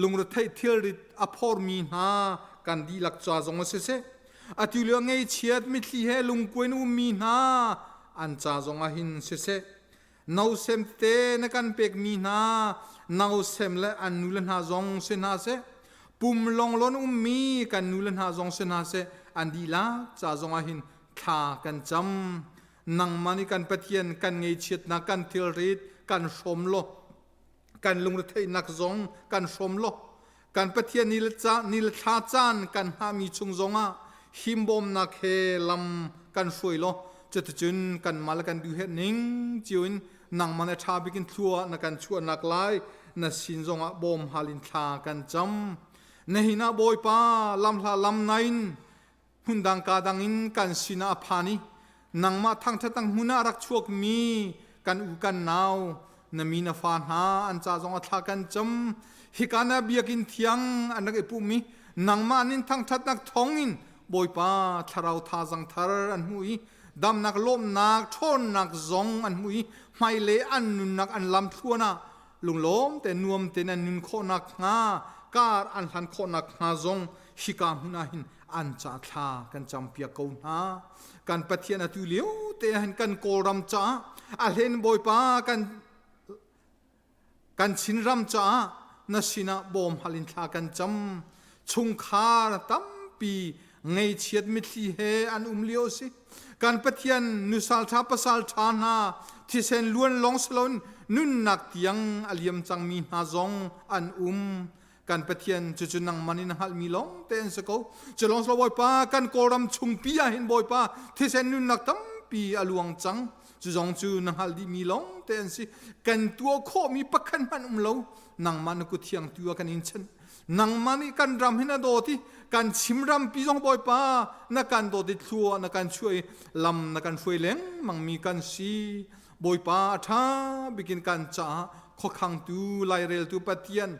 Speaker 10: lungretheih thilrit a phormi hna kan dihlak ca zong a siseh, atu lio ngeichiat mithli he lungkuai na ummi hna an ca zong ah hin siseh, nausem tete na kan pekmi hna nausem le an nu le hna zong si hna seh, pum longlon ummi kan nu le hna zong si hna seh, an dihlak ca zong ah hin thla kan cam. Nangmah nih kan Pathian kan ngeichiatnak kan thilrit kan hrawm law kan lungretheihnak zong kan hrawm law kan Pathian ni le ni le thla caan kan hngahmi chung zongah himbawmnak he lam kan hruai law cuticun kanmah le kan duhherh ning cio in nangmah na ṭha bik in thlua na kan chuahnak lai na sin zongah bawm hal in thla kan cam. Nihin ah Bawipa lamhla lam nain hmundang ka dang in kan sinah a phan i nangmah thangṭhat ang hmun ah rak chuakmi kan u kan nau na mi na fa hna an ca zong a thla kan cam. Hika na biakinn thiang an rak i pumh i Nangmah nin thangṭhatnak thawngin Bawipa thlarau thazang thar an hmu i damnak lawmhnak ṭhawnnak zong an hmu i hmailei an nunnak an lam thluan ah lunglawm te nuam tein an nun khawh nakhnga kar an hlan khawh nakhnga zong hika hmun ah hin an ca thla kan campiak ko hna. Kan Pathian atu lio te ah hin kan Kawlram caah a hlen Bawipa kan Kan Chinram caah na sinah bawm hal in thla kan cam. Chungkhar tampi ngeichiat mitthli he an um lio a si. Kan Pathian nusal ṭha pasal ṭha hna thisen luan lawng si loin nunnak tiang a liam cangmi hna zong an um. Kan Pathian cucu nangman in na hngalhmi lawng te an si ko. Cu lawng si lo Bawipa kan Kawlram chungpi ah hin Bawipa thisen nunnak tampi a luang cang. Cu zong cu na hngalh dihmi lawng te an si. Kan tuah khawhmi pakhat hmanh um lo. Nangmah na kut thiang tu ah kan in chanh. Nangmah nih kan ram hi na dawt i kan chim rampi zong Bawipa na kan dawt i thlua na kan chuah i lam na kan hruai lengmangmi kan si. Bawipa a ṭha bikin kan caah khuakhangtu laireltu Pathian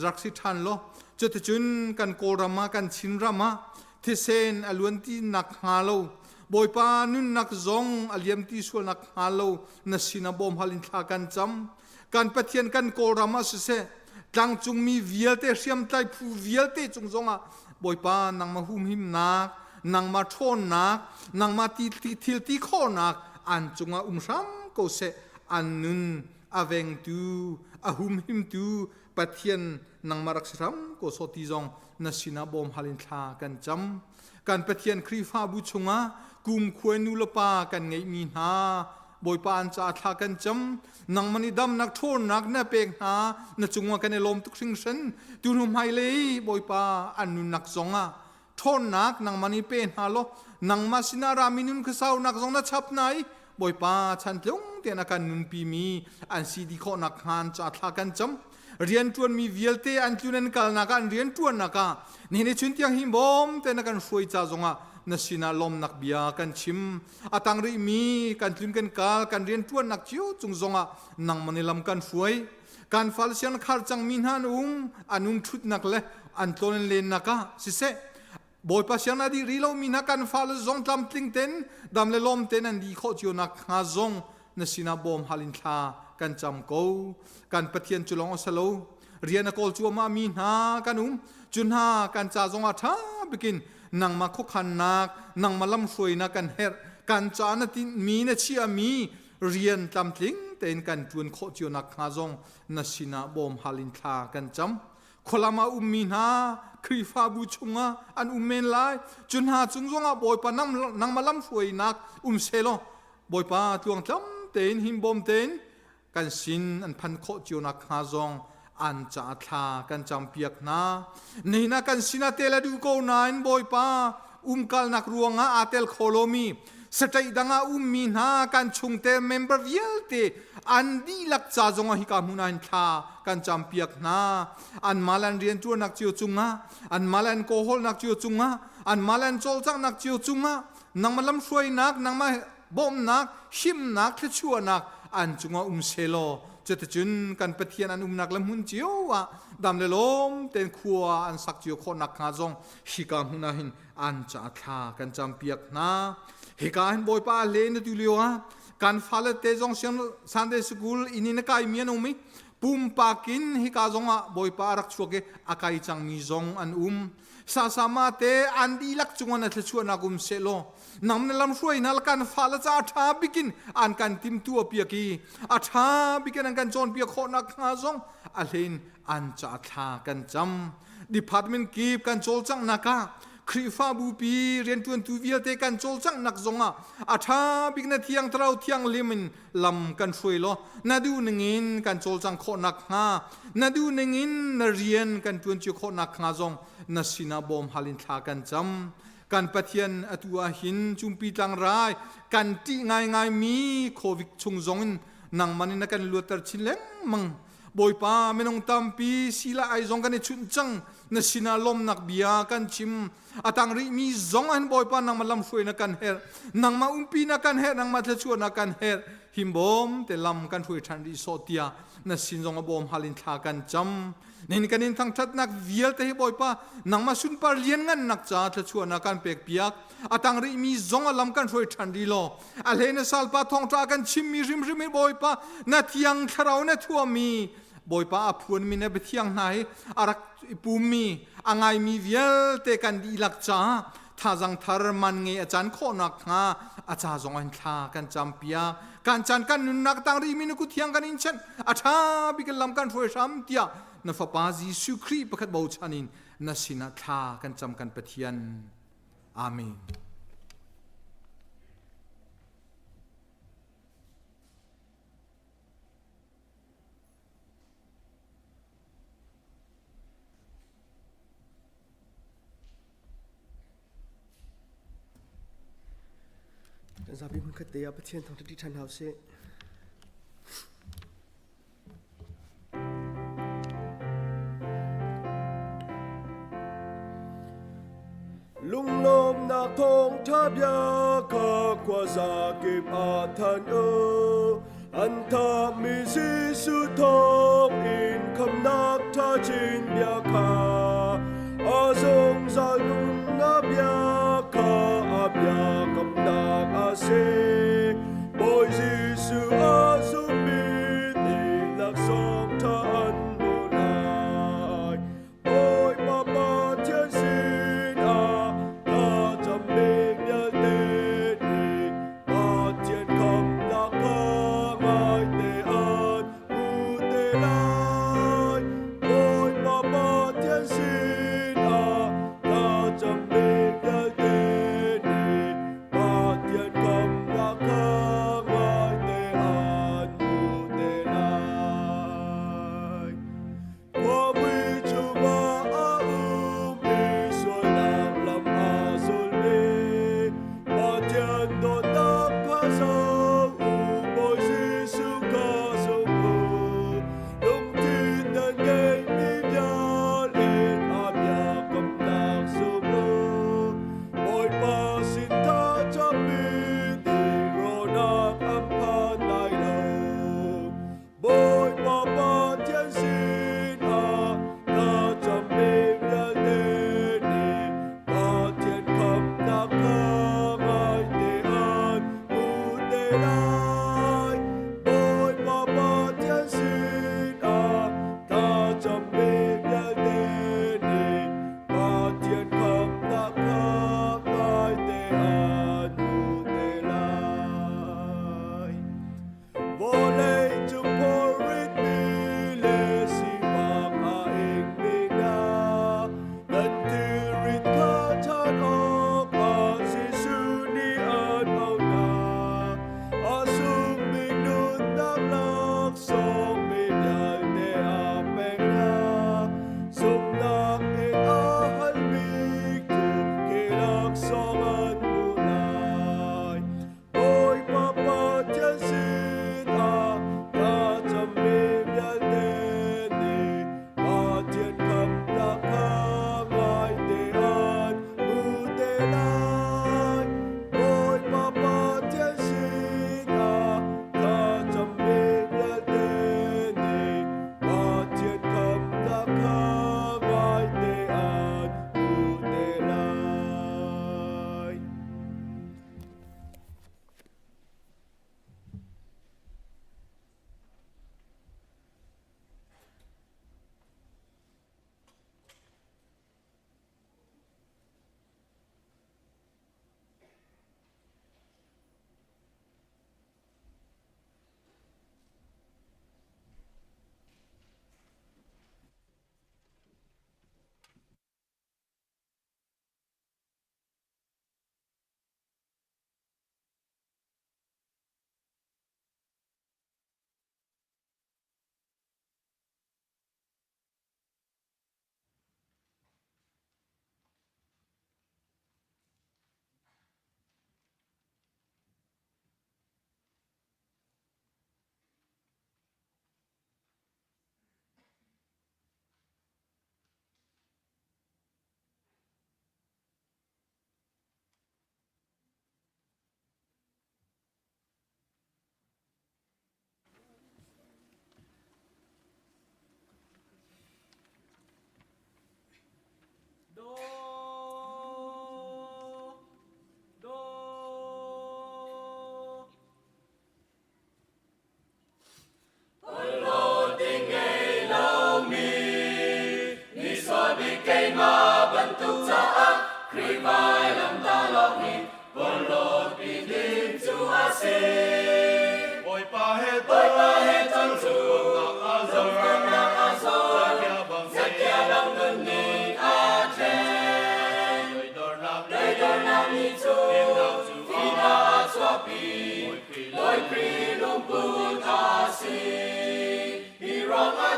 Speaker 10: rak si ṭhan law cuticun kan Kawlram ah kan Chinram ah thisen a luan ti nak hnga lo Bawipa nunnak zong a liam ti sual nak hnga lo na sinah bawm hal in thla kan cam. Kan Pathian kan Kawlram ah siseh tlangcungmi vialte hriamtlai phu vialte cung zongah Bawipa nangmah humhimnak nangmah ṭhawnnak nangmah thil ti khawhnak an cungah um hram ko seh. An nun a vengtu a humhimtu Pathian nangmah rak si hram ko sawh ti zong na sinah bawm hal in thla kan cam. Kan Pathian Khrihfabu chungah kumkhua nu le pa kan ngeihmi hna Bawipa an caah thla kan cam. Nangmah nih damnak ṭhawnnak na pek hna na cungah kan i lawm tuk hringhran. Tu hnu hmailei Bawipa an nunnak zongah ṭhawnnak nangmah nih pe hna law nangmah sinah rami nun khuasaunak zong na chap hna i Bawipa chantlung tein a kan nunpimi an si dih khawh nakhnga an ca thla kan cam. Rianṭuanmi vialte an tlun an kalnak ah an rianṭuannak ah nihin i chun tiang hi bawm tein a kan hruai ca zongah na sinah lawmnak bia kan chim. A tang rihmi kan tlun kan kal kan rianṭuannak cio cung zongah nangmah nih lam kan hruai. Kan fal siang khar cangmi hna an um an um ṭhutnak le an tlawn an lennak ah siseh Bawipa siang na dih rih lomi hna kan fale zong tlamtling ten dam le lawm ten an dih khawh cio nak hnga zong na sinah bawm hal in thla kan cam ko. Kan Pathian cu lawng a si lo. Rian a kawl cuahmah mi hna kan um. Cu hna kan ca zong ah ṭha bikin nangmah khuakhannak, nangmah lamhruainak kan herh. Kan ca na tinhmi na chiahmi rian tlamtling tein kan ṭuan khawh cio nak hnga zong na sinah bawm hal in thla kan cam. Khualam ah ummi hna Khrihfabu chungah an um men lai. Cu hna cung zongah Bawipa nangmah lamhruainak um selaw Bawipa tluangtlam tein himbawm tein kan sin an phan khawh cio nak hnga zong an ca thla kan campiak hna. Nihin ah kan sinah tel a duh ko nain Bawipa umkalnak ruangah aa tel kho lomi sataih dang ah ummi hna kan chungte member vialte an dihlak ca zongah hika hmun ah hin thla kan campiak hna. Anmah le an rianṭuannak cio cungah, anmah le an kawhawlnak cio cungah, anmah le an cawlcanghnak cio cungah nangmah lamhruainak, nangmah bawmhnak, himnak, thluachuahnak an cungah um selaw cuticun kan Pathian an umnak le hmun cio ah dam le lawm tein khua an sak cio khawh nakhnga zong hika hmun ah hin an ca thla kan campiak hna. Hika hin Bawipa a hle na tu lio ah kan fale te zong siang Sunday school inn in a kaimi an um i pumpak in hika zong ah Bawipa a rak chuak i a kai cangmi zong an um. Sasama te an dihlak cungah na thluachuahnak um sehlaw nang na lamhruai hna kan fale ca a ṭha bikin an kan timtuah piak i a ṭha bikin an kan cawnpiak khawh nakhnga zong a hlein an ca thla kan cam. Department kip kan cawlcanghnak ah Khrihfabu pi rianṭuantu vialte kan cawlcanghnak zongah a ṭha bik na thiang thlarau thianghlim in lam kan hruai law na duh ningin kan cawlcang khawh nakhnga na duh ningin na rian kan ṭuan cio khawh nakhnga zong na sinah bawm hal in thla kan cam. Kan Pathian atu ah hin cumpi tlangrai kan ṭih ngaingaimi COVID chung zongin nangmah nih na kan luatter chin lengmang. Bawipa minung tampi sila ai zong kan i chunh cang. Na sinah lawmnak bia kan chim. A tang rihmi zong an Bawipa nangmah lamhruai na kan herh. Nangmah umpi na kan herh. Nangmah thluachuah na kan herh. Himbawm te lam kan hruai ṭhan rih sawh tiah na sin zong a bawm hal in thla kan cam. Nin kan in thangthatnak vialte hi Bawipa nangmah sunpar lianngannak ca thluachuahnak kan pek piak. A tang rih mi zong a lam kan hruai ṭhan rih law a hle na salpa thawngṭha kan chimmi hrimhrim hi Bawipa na thiang thlarau na thuammi Bawipa a phuanmi na biathiang hna hi a rak i pummi a ngaimi vialte kan dihlak caah thazang thar man ngei a can khawhnak hnga a ca zong in thla kan cam piak. Kan chan kan nunnak tang rih mi na kut thiang kan in chanh a ṭha bik in lam kan hruai hram tiah na fapa Jesuh Khrih pakhat bochan in na sinah thla kan cam kan Pathian. Amen.
Speaker 5: Kan zapi hmunkhat te ah Pathian thangṭhat ṭi ṭhan hna usih. Lunglawmnak thawngṭha bia kha khuaza kip ah thanh u. An thahmi Jesuh thawngin khamnak ṭha chin bia kha a zungzal nunnak bia kha a biakamnak a si. Bawi Jesuh a zummi nih laksawng ṭha an hmuh lai. Bawipa Pathian sinah thlacammi vialte nih Pathian khamnak kha ngaite an hmu te lai. Bawipa Pathian sinah thlacammi vialte.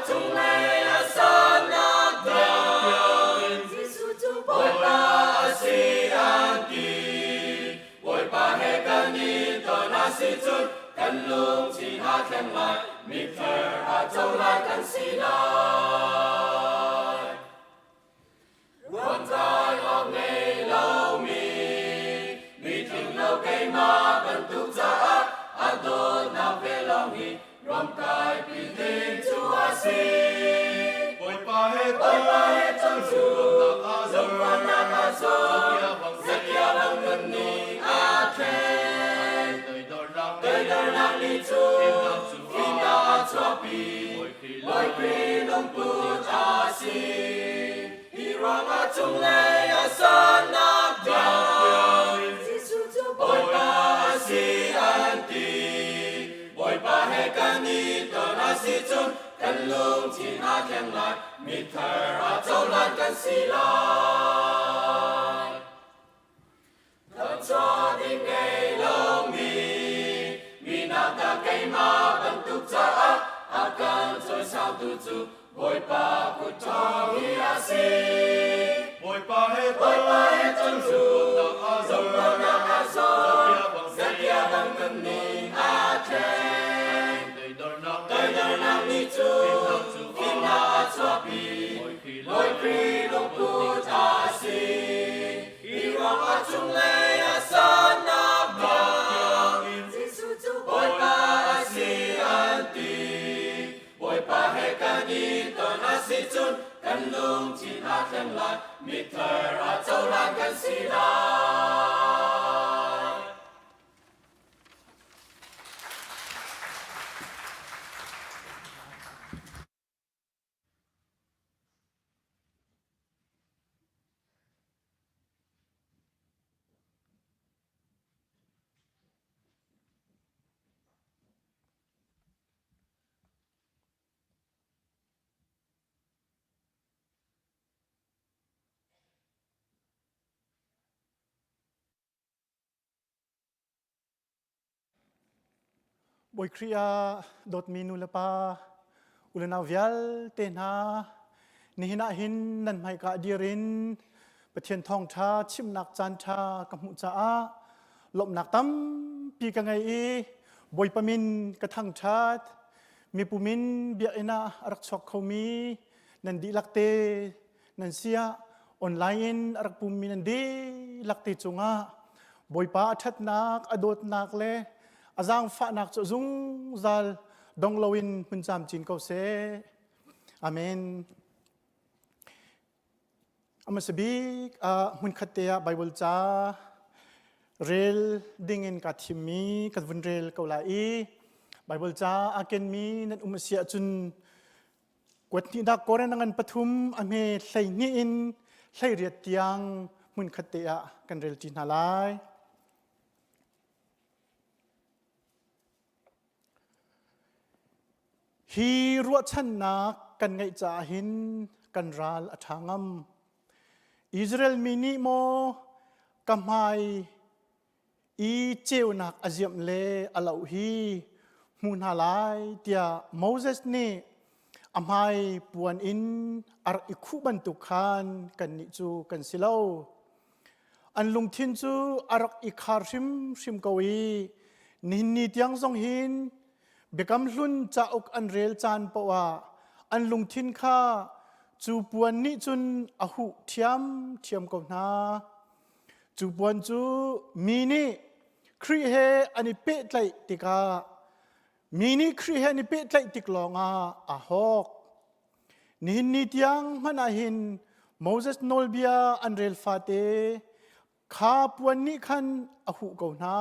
Speaker 3: cunglei a sannak tiang Jesuh cu Bawipa a si an ti. Bawipa he kan i ton a si cun kan lungthin aa thleng lai, mithar a co lai kan si lai. Ruamkai awk ngei lomi mitling lo keimah bantuk caah a dawtnak ve lawng hi ruamkai pi ding cu a si.
Speaker 4: Bawipa he
Speaker 3: Bawipa he cun cu lungrualnak a zor, Zakia bang nunning aa thleng. Toidornak nih cun fimnak a chuahpi. Bawi Khrih lungput a si. Hi ruangah cunglei a sannak tiang Jesuh cu Bawipa a si an ti. Bawipa he kan i ton a si cun kan lungthin aa thleng lai, mithar a cohlan kan si lai. Thangṭhat ding ngei lomi minak dah keimah bantuk caah a kan cawisangtu cu Bawipa kut ṭhawng hi a si.
Speaker 4: Bawipa he
Speaker 3: Bawipa he cun cu zumhnak a zor, Zakia bang nunning aa thleng. Toidornak nih cun fimnak a chuahpi, Bawi Khrih lungput a si. Hi ruangah cunglei a sannak tiang Jesuh cu Bawipa a si an ti. Bawipa he kan i ton a si cun kan lungthin aa thleng lai, mithar a cohlan kan si lai.
Speaker 11: Bawi Khrih ah dawtmi nu le pa u le nau vialte hna nihin ah hin nan hmaika dir in Pathian thawngṭha chimnak caan ṭha ka hmuh caah lawmhnak tampi ka ngei i Bawipa min ka thangṭhat mipum in biakinn ah a rak chuak khomi nan dihlak te nan siah online in a rak pummi nan dihlak te cungah Bawipa a ṭhatnak, a dawtnak le a zaangfahnak cu zungzal dong loin hmun camcin ko seh. Amen. A hmasa bik ah hmunkhat te ah Bible ca rel dingin kaa thimmi kan vun rel ko lai i Bible ca aa kenmi nan um a si ahcun Kuat hnihnak Korin a ngan pathum a hme 12 in 18 tiang hmunkhat te ah kan rel ṭi hna lai. Hi ruahchannak kan ngeih caah hin kan ral a ṭha ngam. Israel mi nih maw ka hmai i ceunak a ziamh le a loh hi hmu hna lai tiah Moses nih a hmai puan in a rak i khuh bantuk khan kannih cu kan si lo. An lungthin cu a rak i khar hrimhrim ko i nihin ni tiang zong hin Biakam Hlun cauk an rel caan paoh ah an lungthin kha cu puan nih cun a huh ṭhiamṭhiam ko hna. Cu puan cu mi nih Khrih he an i pehtlaih tikah mi nih Khrih he an i pehtlaih tik lawngah aa hawk. Nihin ni tiang hmanh ah hin Moses nawlbia an rel fate kha puan nih khan a huh ko hna.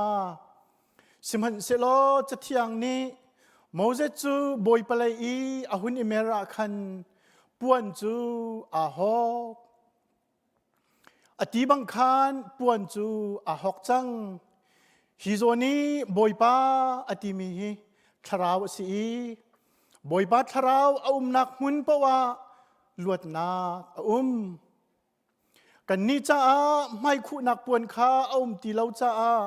Speaker 11: Sihmanhsehlaw Cathiang nih Moses cu Bawipa lei i a hun i mer ah khan puan cu aa hawk. A ti bang khan puan cu aa hawk cang. Hi zawn i Bawipa a timi hi thlarau a si i Bawipa thlarau a umnak hmun paoh ah luatnak a um. Kannih caah hmaikhuhnak puan kha a um ti lo caah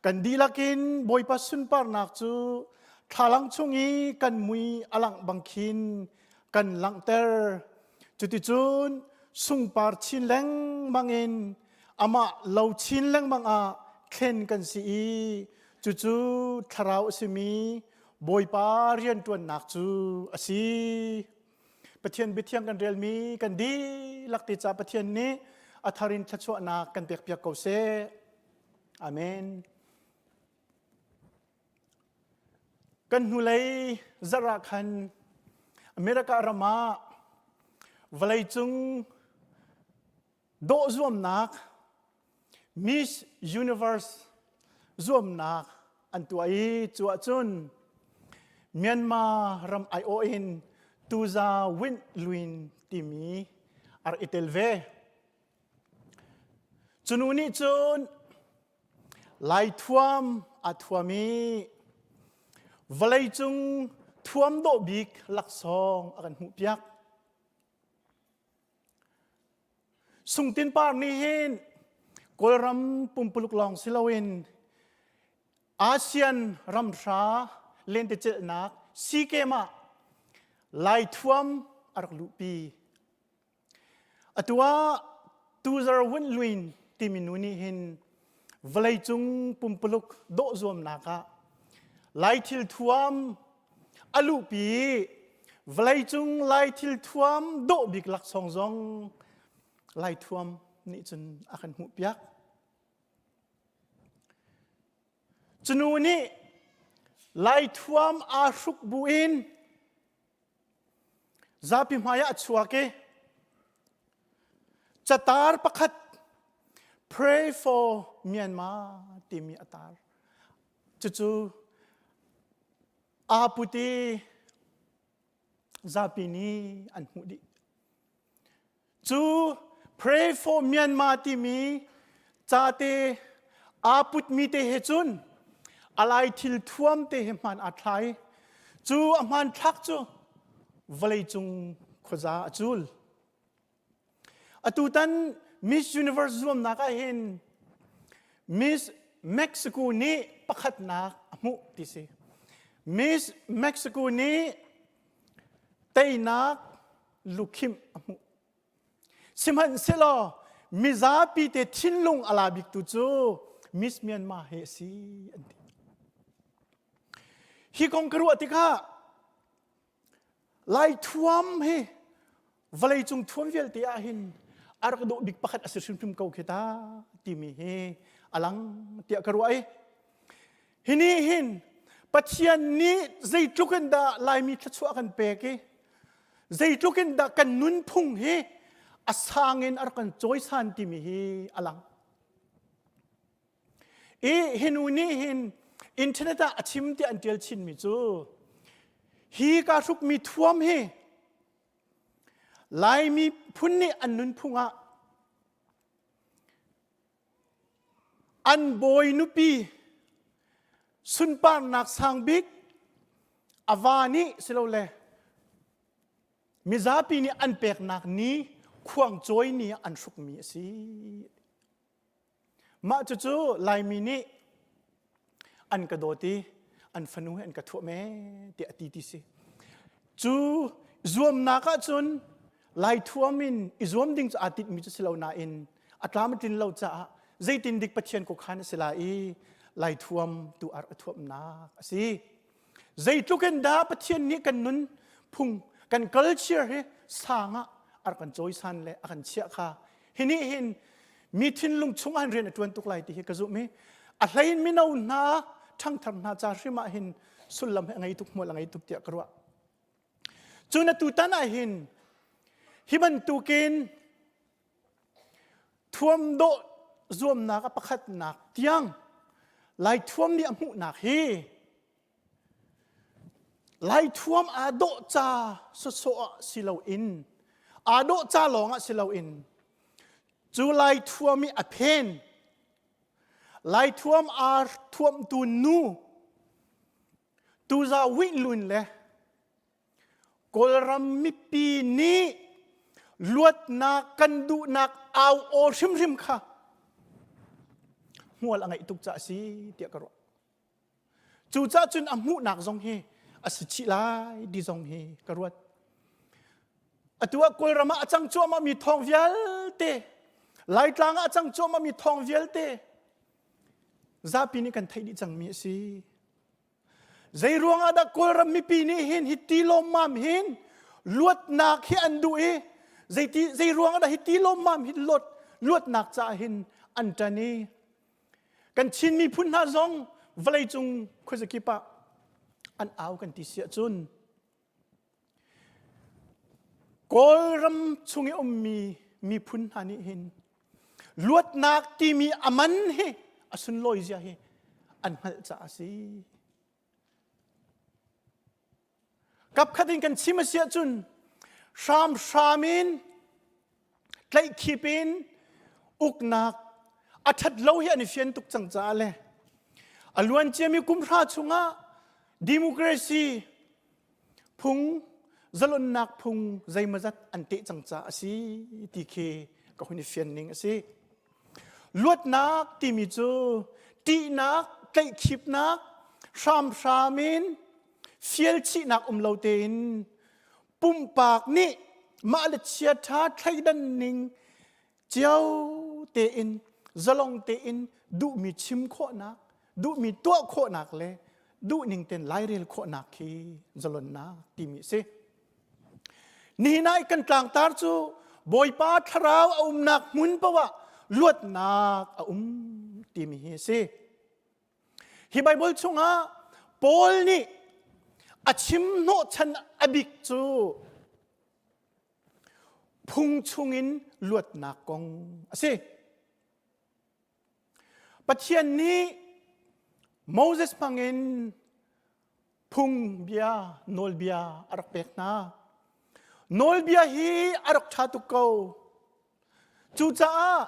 Speaker 11: kan dihlak in Bawipa sunparnak cu thlalang chung i kan mui a langh bang khin. kan langhter. Cuticun sungpar chin lengmang in amah lo chin lengmang ah thlen kan si i cucu thlarau a simi Bawipa rianṭuannak cu a si. Pathian biathiang kan relmi kan dihlak te ca Pathian nih a thar in thluachuahnak kan pekpiak ko seh. Amen. Kan hnulei zarh ah khan America ram ah vawleicung dawh zuamnak Miss Universe zuamnak an tuah i cu ahcun Myanmar ram aiawh in Tuza Win Lwin timi a rak i tel ve. Cu nu nih cun Lai thuam aa thuam i vawleicung thuam dawh bik laksawng a kan hmuhpiak. Sungtin Par nih hin Kawlram pumpuluk lawng si loin ASEAN ramhra lentecelhnak SEA Games ah Lai thuam a rak luhpi. Atu ah Tuzar Win Lwin timi nu nih hin vawleicung pumpuluk dawh zuamnak ah Lai thil thuam a luhpi i vawleicung Lai thil thuam dawh bik laksawng zong Lai thuam nih cun a kan hmuhpiak. Cu nu nih Lai thuam aa hruk buin Zapi hmaiah a chuak i catar pakhat Pray for Myanmar timi a tar. Cucu aa put i zapi nih an hmuh dih. Cu Pray for Myanmar timi ca te aa putmi te he cun a lai thil thuam te he hmaan aa thlai. Cu a hmanthlak cu vawleicung khuaza a cul. Atutan Miss Universe zuamnak ah hin Miss Mexico nih pakhatnak a hmuh ti si. Miss Mexico nih teinak lukhimh a hmuh. Sihmanhsehlaw mizapi te thinlung a la biktu cu Miss Myanmar hi a si an ti. Hi kong ka ruah tikah Lai thuam hi vawleicung thuam vialte ah hin a rak dawh bik pakhat a si hrimhrim ko khi ta timi hi a lang tiah ka ruah i hi nih hin Pathian nih zeitluk in dah Laimi thluachuah kan pek i zeitluk in dah kan nunphung hi a sang in a rak kan cawisan timi hi a lang. I hi nu nih hin internet ah a chim tiah an ṭial chinmi cu hi ka hrukmi thuam hi Laimi phun nih an nunphung ah An bawi nupi sunparnak sang bik a va nih silole mizapi nih an peknak ni khuangcawi ni ah an hrukmi a si. Mah cucu Laimi nih an ka dawt i an fanu he an ka thuah me tiah a ti ti si. Cu zuamnak ahcun Lai thuam in i zuam ding cu aa tinhmi cu si lo nain a tlam a tlin lo caah zeitin dik Pathian khuakhan a si lai i Lai thuam tu ar a thuamnak a si. Zeitluk in dah Pathian nih kan nun phung kan culture hi sang ah a rak kan cawisan le a kan chiah kha hi nih hin mi thinlung chung ah hin rian a ṭuan tuk lai ti hi ka zumh i a hlein mino hna ṭhangthar hna ca hrim ah hin sullam hi a ngei tuk hmual a ngei tuk tiah ka ruah. Cun atu tan ah hin hi bantukin thuam dawh zuamnak a pakhatnak tiang Lai thuam nih a hmuhnak hi Lai thuam aa dawh ca sawsawh ah si loin aa dawh ca lawng ah si loin cu Lai thuam i a phen Lai thuam aa thuamtu nu Tuza Wih le Kawlram mipi nih luatnak kan duhnak au aw hrimhrim kha hmual a ngeih tuk caah a si tiah ka ruah. Cucaah cun a hmuhnak zong hi a si chih lai ti zong hi ka ruat. Atu ah Kawlram ah a cang cuahmah mi thawng vialte, Laitlang ah a cang cuahmah mi thawng vialte zapi nih kan theih dih cangmi a si. Zei ruang ah dah Kawlram mipi nih hin hi ti lawmmam hin luatnak hi an duh i zeiti zei ruang ah dah hi ti lawmmam hin luat luatnak caah hin an ṭan i kan Chin miphun hna zong vawleicung khuazakip ah an au kan ti si ahcun Kawlram chung i ummi miphun hna nih hin luatnak timi a man hi a sunlawi zia hi an hngalh caah a si. Kapkhat in kan chim a si ahcun hramhram in tlaihkhip in uknak a ṭhat lo hi an i fian tuk cang caah le a luan ciami kum hra chungah democracy phung zalonnak phung zeimawzat an teh cang caah a si ti khi ka hun i fian ning a si. Luatnak timi cu ṭihnak, tlaihkhipnak, hramhram in fialchihnak um lo tein pumpak nih mah le chiaṭha thleidan ning cio tein zalong tein duhmi chim khawhnak duhmi tuah khawhnak le duhning tein lairel khawhnak khi zalonnak timi a si. Nihin ah kan tlangtar cu Bawipa thlarau a umnak hmun paoh ah luatnak a um timi hi a si. Hi Baibal chungah Paul nih a chim hnawhchan a bik cu phung chungin luatnak kong a si. Pathian nih Moses hmangin phungbia nawlbia a rak pek hna. Nawlbia hi a rak ṭha tuk ko. Cucaah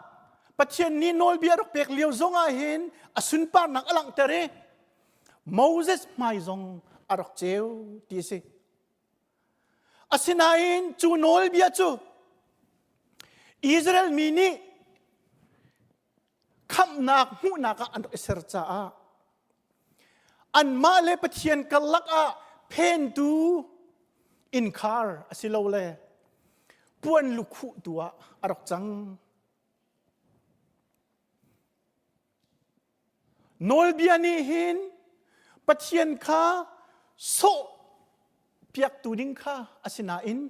Speaker 11: Pathian nih nawlbia rak pek lio zong ah hin a sunparnak a langhter i Moses hmai zong a rak ceu ti a si. Asinain cu nawlbia cu Israel mi nih khamhnak hmuhnak ah an rak i ser caah anmah le Pathian karlak ah phentu innkhar asilole puan lukhuh tu ah a rak cang. Nawlbia nih hin Pathian kha sawh piaktu ding kha asinain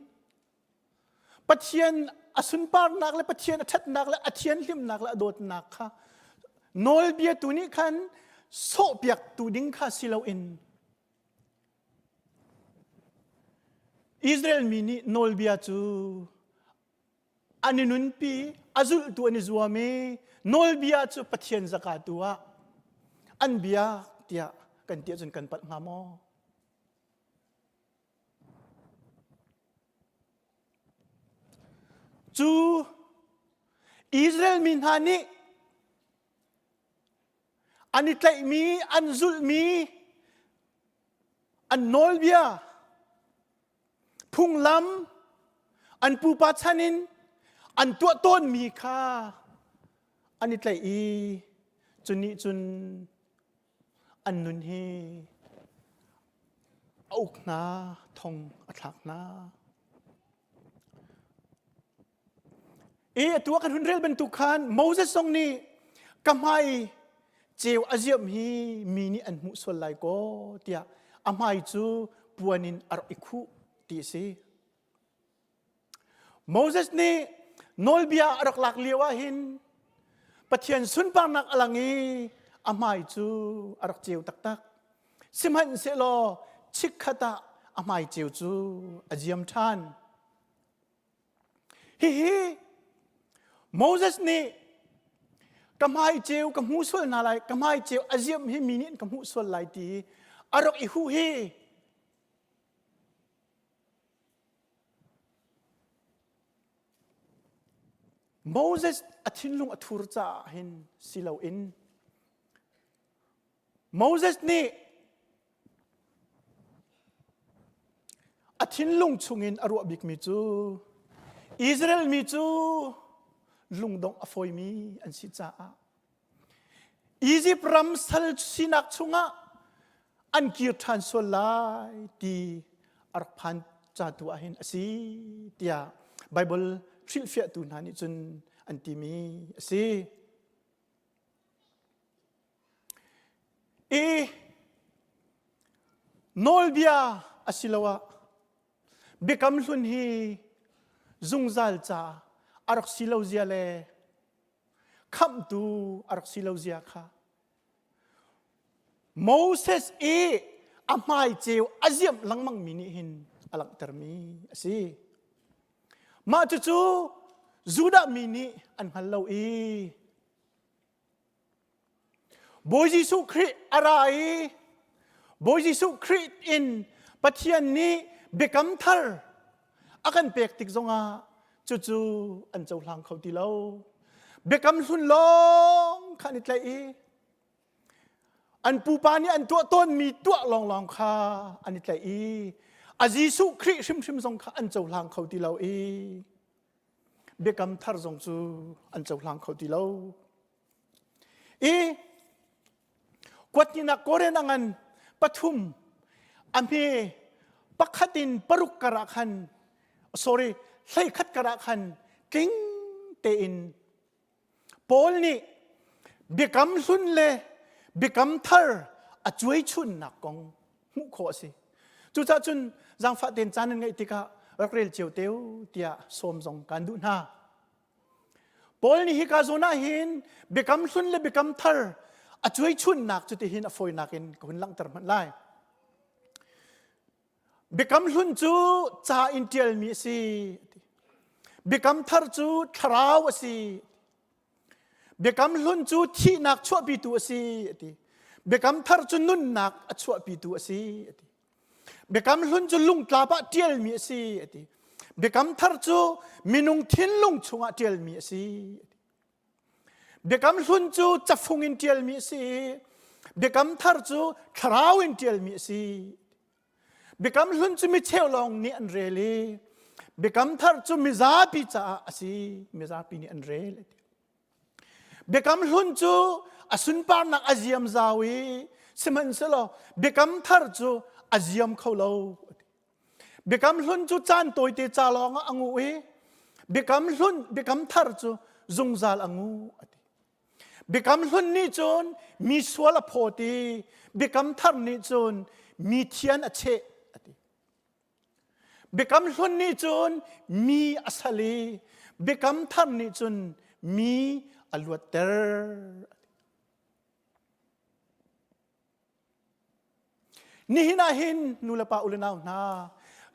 Speaker 11: Pathian a sunparnak le Pathian a ṭhatnak le a thianhlimnak le a dawtnak kha nawlbia tu nih khan sawhpiaktu ding kha si loin Israel mi nih nawlbia cu an i nunpi a zulhtu an i zuam i nawlbia cu Pathian zaka tu ah an biak tiah kan ti ahcun kan palh hnga maw? Cu Israel mi hna nih an i tlaihmi, an zulhmi, an nawlbia, phunglam, an pupa chan in an tuah tawnmi kha an i tlaih i cu nih cun an nun hi a uk hna thong a thlak hna i atu ah kan hun rel bantuk khan Moses zong nih ka hmai ceu a ziam hi mi nih an hmuh sual lai kaw tiah a hmai cu puan in a rak i khuh ti a si Moses nih nawlbia a rak lak lio ah hin Pathian sunparnak a lang i a hmai cu a rak ceu taktak. Sihmanhsehlaw chikkhat ah a hmai ceu cu a ziam ṭhan. Hihi Moses nih ka hmai ceu ka hmu sual hna lai, ka hmai ceu a ziam hi mi nih an ka hmuh sual lai ti a rak i huh hi Moses a thinlung a thur caah hin si loin Moses nih a thinlung chungin a ruah bikmi cu Israel mi cu lungdongh a fawimi an si caah Izipt ram sal sinak chungah an kir ṭhan sual lai ti a rak phan. ca tu ah hin a si tiah Bible hrilhfiahtu hna nih cun an timi a si. I nawlbia asiloah biakam hlun hi zungzal ca a rak si lo zia le khamhtu a rak si lo zia kha Moses i a hmai ceu a ziamh lengmang mi nih hin a langhtermi a si. Mah cucu Judah mi nih an hngal lo i Bawi Jesuh Khrih a ra i Bawi Jesuh Khrih in Pathian nih biakam thar a kan pek tik zongah cucu an cohlang kho ti lo. Biakam hlun lawng kha an i tlaih i an pupa nih an tuah tawnmi tuah lawnglawng kha an i tlaih i a Jesuh Khrih hrimhrim zong kha an cohlang kho ti lo i biakam thar zong cu an cohlang kho ti lo. I kuatninak Korean a ngan pathum a hme pakhat in paruk kar ah khan sorry 11 kar ah khan tling tein Paul nih biakam hlun le biakam thar a cuai chunnak kong hmuh khawh a si. Cucaah cun zaangfah tein caan nan ngeih tikah rak rel cio te u tiah sawm zong kaan duh hna. Paul nih hika zawn ah hin biakam hlun le biakam thar a cuai chunnak cu tihin a fawinak in ka hun langhter hmanh lai. Biakam hlun cu ca in ṭialmi a si. Biakam thar cu thlarau a si. Biakam hlun cu thihnak chuahpitu a si. Biakam thar cu nunnak a chuahpitu a si. Biakam hlun cu lungtlap ah ṭialmi a si a ti. Biakam thar cu minung thinlung chungah ṭialmi a si. Biakam hlun cu cafung in ṭialmi a si. Biakam thar cu thlarau in ṭialmi a si. Biakam hlun cu micheu lawng nih an rel i Biakam thar cu mizapi caah a si. Mizapi nih an rel. A ti. Biakam hlun cu a sunparnak a ziam zau i sihmanhsehlaw biakam thar cu a ziam kho lo. Biakam hlun cu caan tawite ca lawng ah a nguh i biakam hlun biakam thar cu zungzal a ngu a ti. Biakam hlun nih cun mi sual a phawt i biakam thar nih cun mi thian a cheh a ti. Biakam hlun nih cun mi a sal i biakam thar nih cun mi a luatter. Nihin ah hin nu le pa u le nau hna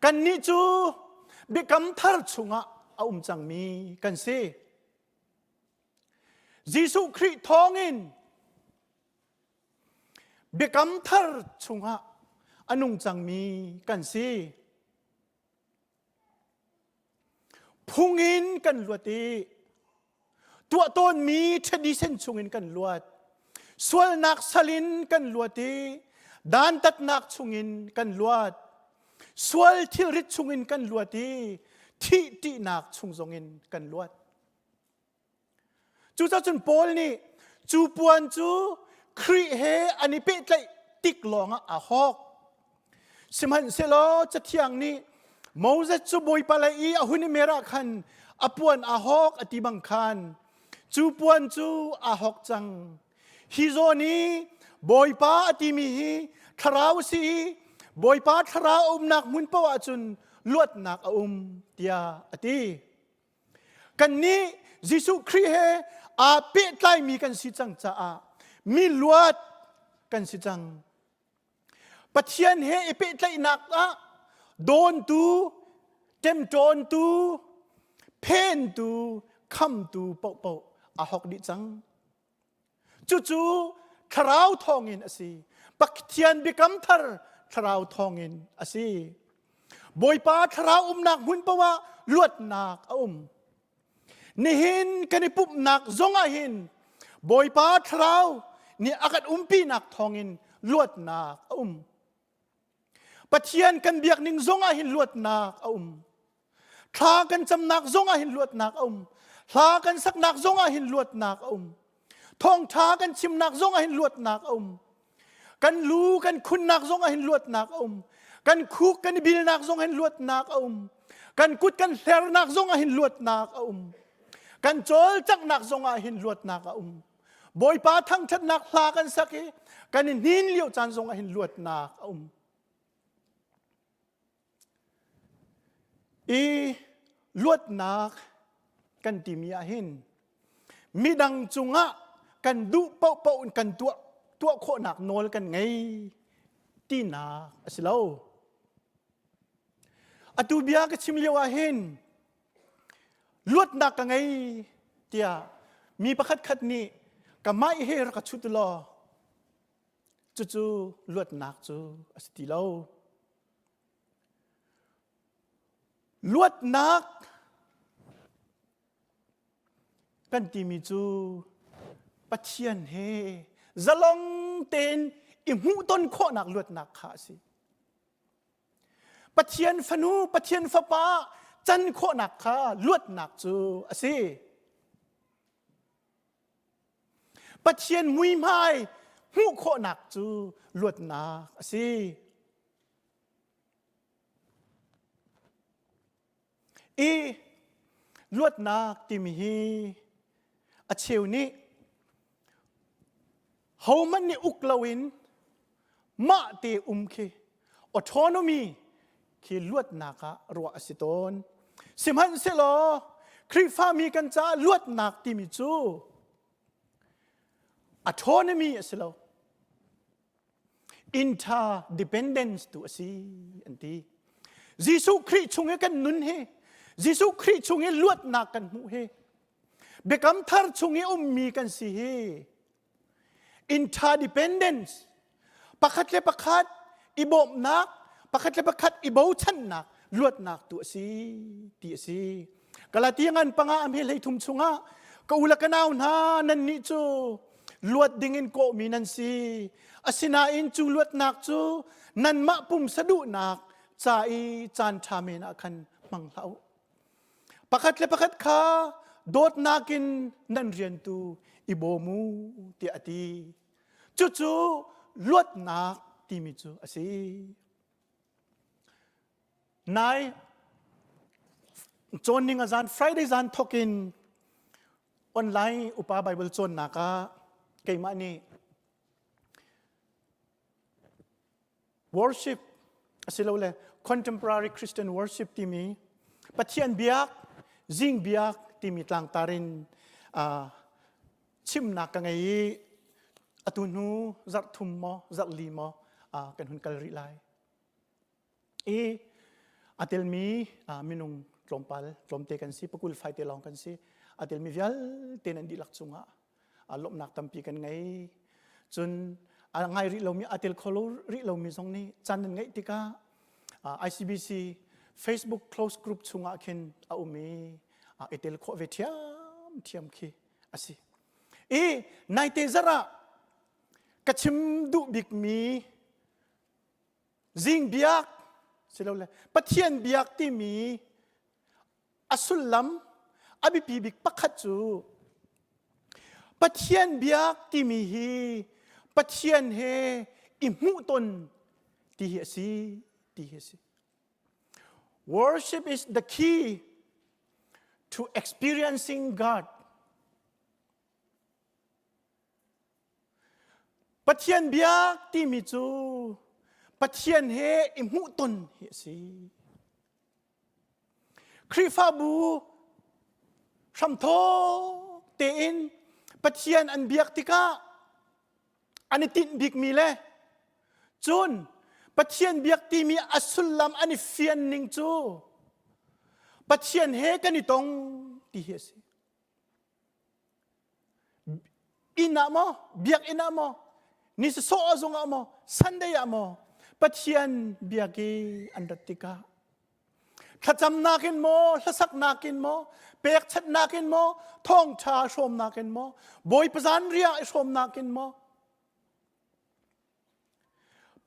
Speaker 11: kannih cu biakam thar chungah a um cangmi kan si. Jesuh Khrih thawngin Biakam thar chungah a nung cangmi kan si. Phung in kan luat i tuah tawnmi tradition chungin kan luat. Sualnak sal in kan luat i dantatnak chungin kan luat. Sual thilrit chungin kan luat i thih ṭihnak chung zongin kan luat. Cucaah cun Paul nih cu puan cu Khrih he an i pehtlaih tik lawngah aa hawk. Sihmanhsehlaw Cathiang nih Moses cu Bawipa lei i a hun i mer ah khan a puan aa hawk a ti bang khan cu puan cu aa hawk cang. Hi zawn i Bawipa a timi hi thlarau a si i Bawipa thlarau a umnak hmun paoh ahcun luatnak a um tiah a ti. Kannih Jesuh Khrih he aa pehtlaimi kan si cang caah mi luat kan si cang. Pathian he i pehtlaihnak ah dawntu, ṭemṭawntu, phentu, khamtu paohpaoh aa hawk dih cang. Cucu thlarau thawngin a si. Pathian biakam thar thlarau thawngin a si. Bawipa thlarau umnak hmun paoh ah luatnak a um. Nihin kan i pumhnak zong ah hin Bawipa thlarau nih a kan umpinak thawngin luatnak a um. Pathian kan biak ning zong ah hin luatnak a um. Thla kan camnak zong ah hin luatnak a um. Hla kan saknak zong ah hin luatnak a um. Thawngṭha kan chimnak zong ah hin luatnak a um. Kan lu kan khunnak zong ah hin luatnak a um. Kan khuk kan i bilnak zong hin luatnak a um. Kan kut kan hlernak zong ah hin luatnak a um. Kan cawlcanghnak zong ah hin luatnak a um. Bawipa thangṭhatnak hla kan sak i kan i hnin lio caan zong ah hin luatnak a um. I luatnak kan timi ah hin midang cungah kan duh paohpaoh in kan tuah tuah khawhnak nawl kan ngei tinak a si lo. Atu bia ka chim lio ah hin luatnak ka ngei tiah mi pakhat khat nih ka mai he rak ka chut law cucu luatnak cu a si ti lo. Luatnak kan timi cu Pathian he zalong tein i hmuhton khawhnak luatnak kha a si. Pathian fanu, Pathian fapa can khawhnak kha luatnak cu a si. Pathian muihmai hmuh khawhnak cu luatnak a si. I luatnak timi hi a cheu nih hohmanh nih uk loin mah te um khi autonomy khi luatnak ah ruah a si tawn. Sihmanhsehlaw Khrihfami kan caah luatnak timi cu autonomy a si lo. Interdependence tu a si an ti. Jesuh Khrih chung i kan nun hi Jesuh Khrih chung i luatnak kan hmuh hi biakam thar chung i ummi kan si hi interdependence pakhat le pakhat i bawmhnak pakhat le pakhat i bochannak luatnak tu a si ti a si Galatia ngan panga am he hlei thum chungah ka u le ka nau hna nan nih cu luat dingin kawhmi nan si asinain cu luatnak cu nanmah pumsa duhnak ca i caan ṭha men ah khan hmang hlah u pakhat le pakhat kha dawtnak in nan rian tu i bawm u tiah a ti cucu luatnak timi cu a si Nai cawnning a zan Friday zan thawk in online upa Bible cawnnak ah keimah nih worship asilole contemporary Christian worship timi Pathian biak zing biak timi tlangtar in chimnak ka ngei i atu hnu zarh thum maw zarh li maw kan hun kal rih lai. I a telmi minung tlawmpal tlawmte kan si pakul faite lawng kan si a telmi vialte nan dihlak cungah lawmhnak tampi kan ngei cun a ngai rih lomi a tel kho lo rih lomi zong nih caan nan ngeih tikah ICBC Facebook close group chungah khin a um i i tel khawh ve ṭhiam ṭhiam khi a si i naite zarh ah ka chim duh bikmi Zing biak silole Pathian biak timi a sullam a biapi bik pakhat cu Pathian biak timi hi Pathian he i hmuhton ti hi a si ti hi a si. Worship is the key to experiencing God. Pathian biak timi cu Pathian he i hmuhton hi a si. Khrihfabu hramthawk tein Pathian an biak tikah an i tinh bikmi le cun Pathian biak timi a sullam an i fian ning cu Pathian he kan i tong ti hi a si. Inn ah maw, biakinn ah maw, ni sawsawh ah zong ah maw, Sunday ah maw, Pathian biak i an rat tikah thlacamnak in maw, hlasaknak in maw, pekchanhnak in maw, thawngṭha hrawmnak in maw, Bawipa zanriah i hrawmnak in maw,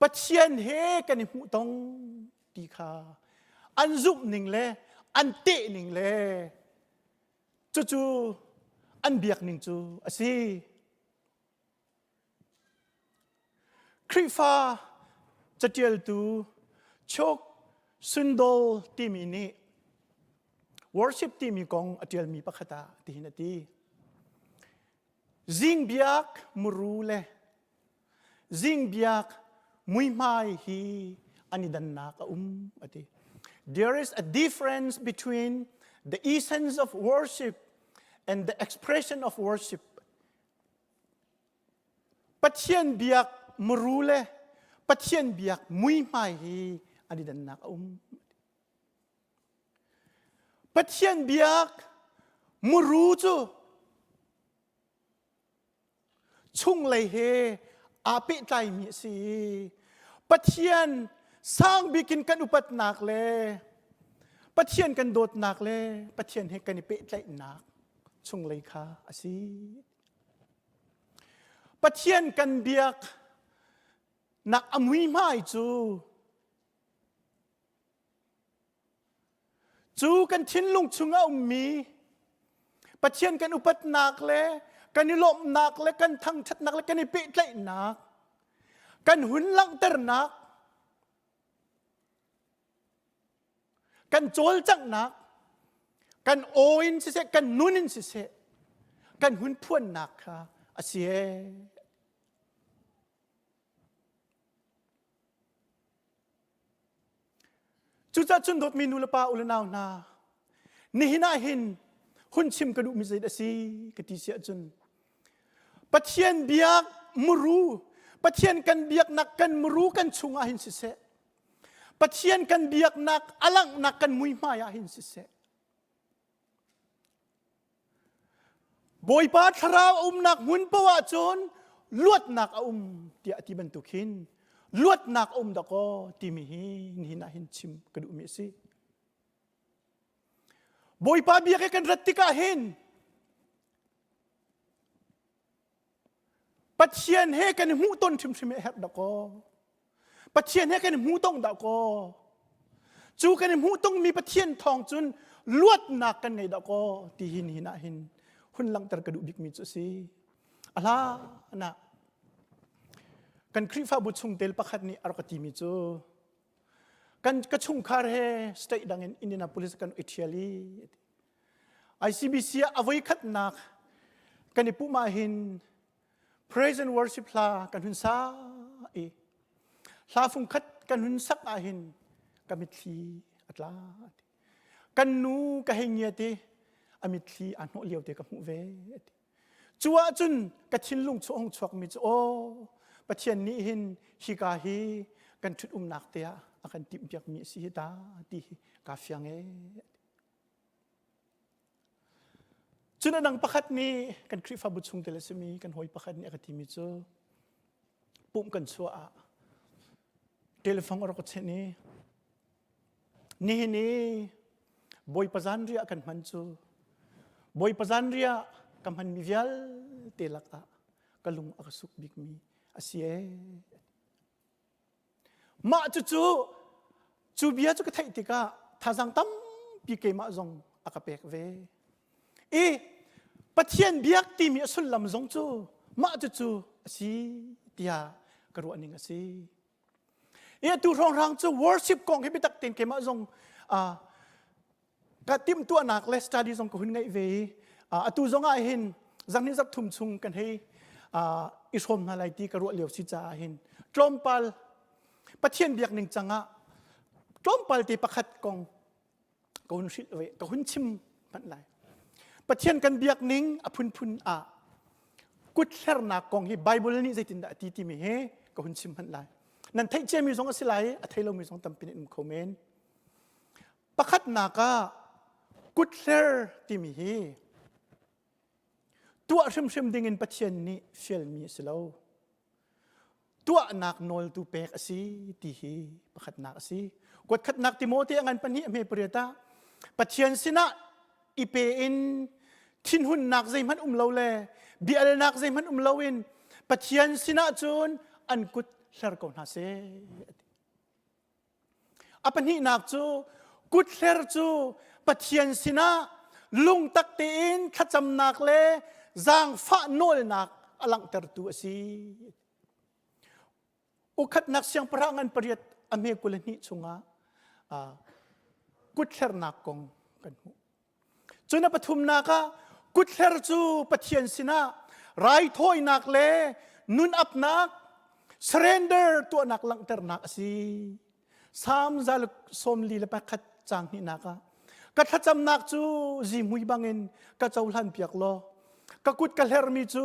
Speaker 11: Pathian he kan i hmuhtong ti kha an zumh ning le an teh ning le Cucu an biak ning cu a si. Khrihfa catialtu. Chok Sundol timi nih worship timi kong a ṭialmi pakhat ah tihin a ti. Zing biak muru le zing biak muihmai hi an i dannak a um a ti. There is a difference between the essence of worship and the expression of worship. Pathian biak muru le Pathian biak muihmai hi an i dannak a um. Pathian biak muru cu chunglei he aa pehtlaimi a si. Pathian sang bik in kan upatnak le Pathian kan dawtnak le Pathian he kan i pehtlaihnak chunglei kha a si. Pathian kan biak nak a muihmai cu Cu kan thinlung chungah a ummi Pathian kan upatnak le kan i lawmhnak le kan thangṭhatnak le kan i pehtlaihnak kan hun langhternak kan cawlcanghnak kan aw in siseh kan nun in siseh kan hun phuannak kha a si ee. Cucaah cun dawtmi nu le pa u le nau hna, nihin ah hin hun chim ka duhmi zei a si ka ti si ahcun Pathian biak muru, Pathian kan biaknak kan muru kan chungah hin siseh, Pathian kan biaknak a langhnak kan muihmai ah hin siseh, Bawipa thlarau a umnak hmun paoh ahcun luatnak a um tiah a ti bantuk hin luatnak a um dakaw timi hi nihin ah hin chim ka duhmi a si. Bawipa biak i kan rat tikah hin Pathian he kan i hmuhton hrimhrim a herh dakaw. Pathian he kan i hmuhtong dah kaw. Cu kan i hmuhtongmi Pathian thawng cun luatnak kan ngei dah kaw ti hin hin ah hin hun langhter ka duh bikmi cu a si. A hla na kan Khrihfabu chungtel pakhat nih a rak ka timi cu kan ka chungkhar he state dang in Indianapolis kan i ṭhial i ICBC ah a voikhatnak kan i pumh ahhin praise and worship hla kan hun sa i hla fungkhat kan hun sak ahhin ka mitthli a tla ti. Kan nu ka hei ngiat i a mitthli aa hnawh lio te ka hmuh ve ti. Cu ahcun ka thinlung chu hong chuakmi cu aw Pathian nih hin hika hi kan ṭhut umnak te ah a kan timhpiakmi a si hi ta ti hi kaa fiang ee. Cun a dang pakhat nih kan Khrihfabu chungtel a simi kan hawi pakhat nih a ka timi cu pumh kan chuah ah telephone a rak ka chinh i nihin i Bawipa zanriah kan hman cu Bawipa zanriah ka hmanmi vialte lakah ka lung a ka suk bikmi a si ee. Mah cucu cu bia cu ka theih tikah thazaang tampi keimah zong a ka pek ve. I Pathian biak timi a sullam zong cu mah cucu a si tiah ka ruah ning a si. I atu hrawnghrang cu worship kong hi biatak tein keimah zong uh, ka timhtuahnak le study zong ka hun ngeih ve i atu zong ah hin zarhnih zarh thum chung kan hei i hrawm hna lai ti ka ruah lio si caah hin tlawmpal Pathian biak ning cangah tlawmpal te pakhat kong ka hun hrilh ve ka hun chim hmanh lai Pathian kan biak ning a phunphun ah kut hlernak kong hi Bible nih zeitindah a ti timi he ka hun chim hmanh lai nan theih ciami zong a si lai a thei lomi zong tampi nan um kho men Pakhatnak ah kuthler timi hi tuah hrimhrim dingin Pathian nih fialmi a si lo. Tuahnak nawl tu pek a si ti hi pakhatnak a si. Kuatkhatnak Timote a ngan pahnih a hme pariat ah Pathian sinah i pe in thinhunnak zeihmanh um lo le biaalnak zeihmanh um loin Pathian sinah cun an kut hler ko hna seh. A pahnihnak cu kuthler cu Pathian sinah lungtak tein thlacamnak le zaangfah nawlnak a langhtertu a si. Ukhatnak siangpahrang ngan pariat. a hme 22 chungah kuthlernak kong kan hmuh. Cun a pathumnak ah kuthler cu Pathian sinah raithawinak le nun apnak surrender tuahnak langhternak a si. Salm 141 caang hnihnak ah ka thlacamnak cu zihmui bangin ka cohlan piak law ka kut ka hlermi cu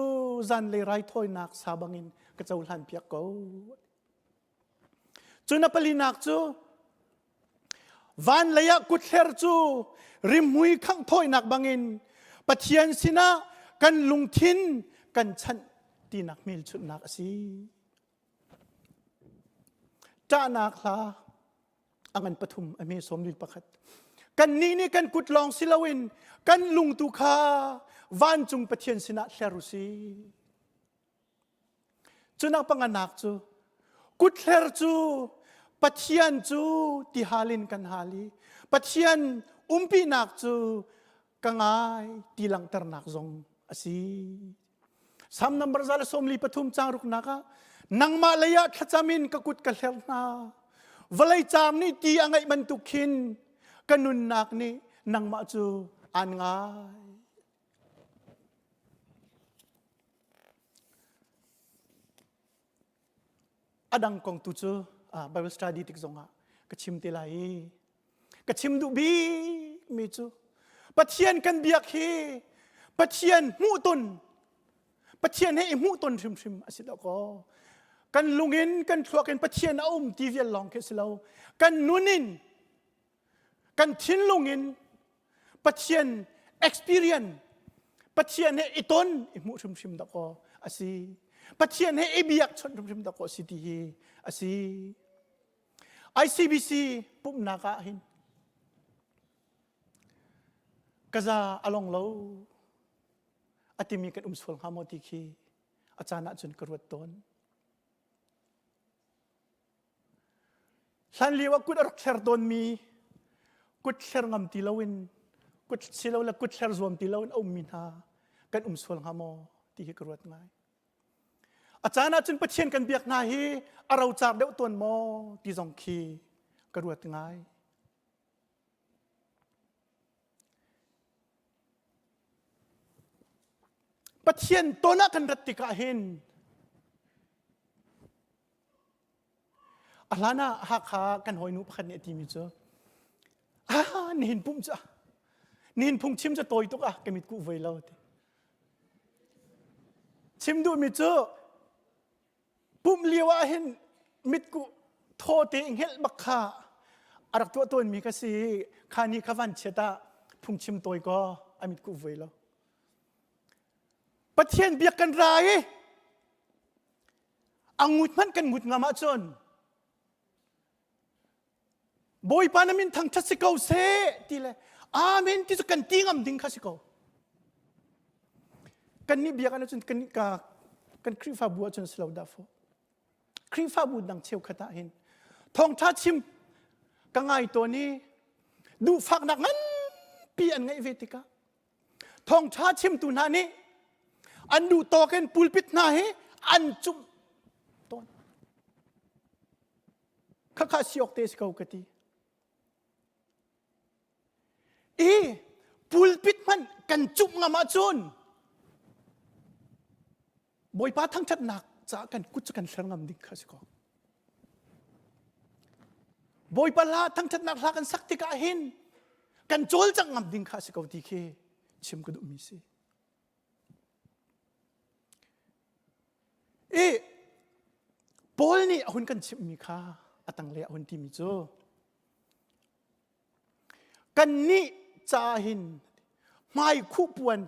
Speaker 11: zanlei raithawinak sa bangin ka cohlan piak ko. Cun a palinak cu van lei ah kuthler cu rimhmui khangh thawinak bangin Pathian sinah kan lungthin kan chanh tinak hmelchunhnak a si. Ṭahnak hla a ngan pathum a hme sawm pakhat. Kannih nih kan kut lawng si loin kan lung tu kha vancung Pathian sinah hler u sih. Cunak panganak cu kuthler cu Pathian cu ti hal in kan hal i Pathian umpinak cu ka ngai ti langhternak zong a si. Salm number 143 caang ruknak ah nangmah lei ah thlacam in ka kut ka hler hna. Vawlei caam nih ti a ngeih bantuk khin ka nunnak nih nangmah cu aan ngai. A dang kong tu cu Bible study tik zongah ka chim te lai i ka chim duh bikmi cu Pathian kan biak hi Pathian hmuhton Pathian he i hmuhton hrimhrim a si dawkaw kan lungin kan thluak in Pathian a um ti vial lawng khi si lo kan nun in kan thinlung in Pathian experience Pathian he i ton i hmuh hrimhrim dawkaw a si Pathian he i biak chawnh hrimhrim dawkaw a si ti hi a si ICBC pumhnak ah hin kaza along lo a timi kan um sual hnga maw ti khi a caan ah cun ka ruat tawn. Hlan lio ah kut a rak thler tawnmi kut thler ngam ti loin kut silole kut thler zuam ti loin a ummi hna kan um sual hnga maw ti hi ka ruat ngai. A caan ah cun Pathian kan biak hna hi a rocar deuh tawn maw ti zong khi ka ruat ngai. Pathian ton ah kan rat tikah hin a hlan ah Hakha kan hawinu pakhat nih a timi cu ah nihin pumh cu nihin phungchim cu tawi tuk ah ka mit kuh voi lo ti chim duhmi cu pumh lio ah hin mitkuh thaw te hngelh bak kha a rak tuah tawnmi ka si kha ni kha van chiat ah phungchim tawi ko a mitkuh voi lo Pathian biak kan ra i a ngut hmanh kan ngut ngam ahcun Bawipa na min thangṭhat si ko seh ti le Amen ti cu kan ti ngam ding kha si ko. Kan nih biak ahcun kan ka kan Khrihfabu ahcun si lo dah fo. Khrihfabu dang cheukhat ah hin thawngṭha chim ka ngai tawn i duhfaknak nganpi an ngeih ve tikah thawngṭha chimtu hna nih an duh tawk in pulpit hna hi an cumh tawn khakha si awk te si ko ka ti i pulpit hmanh kan cumh ngam ahcun Bawipa thangṭhatnak caah kan kut cu kan hler ngam ding kha si ko. Bawipa hla thangṭhatnak hla kan sak tikah hin kan cawlcangh ngam ding kha si ko ti khi chim ka duhmi si. I Paul nih a hun kan chimhmi kha a tanglei a hun timi cu Kannih caah hin hmai khuh puan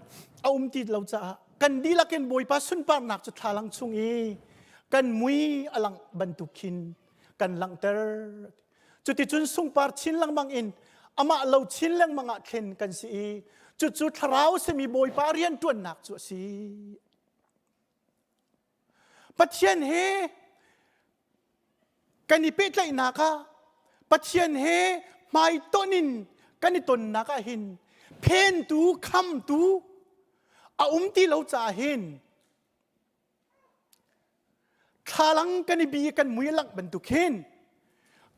Speaker 11: a um ti lo caah kan dihlak in Bawipa sunparnak cu thlalang chung i kan mui a langh bantuk khin kan langhter. Cuticun sungpar chin lengmang in amah lo chin lengmang ah thlen kan si i cucu thlarau simi Bawipa rianṭuannak cu a si. Pathian he kan i pehtlaihnak ah Pathian he hmaitonh in kan i tonnak ah hin phentu khamtu a um ti lo caah hin thlalang kan i bi kan mui a langh bantuk hin.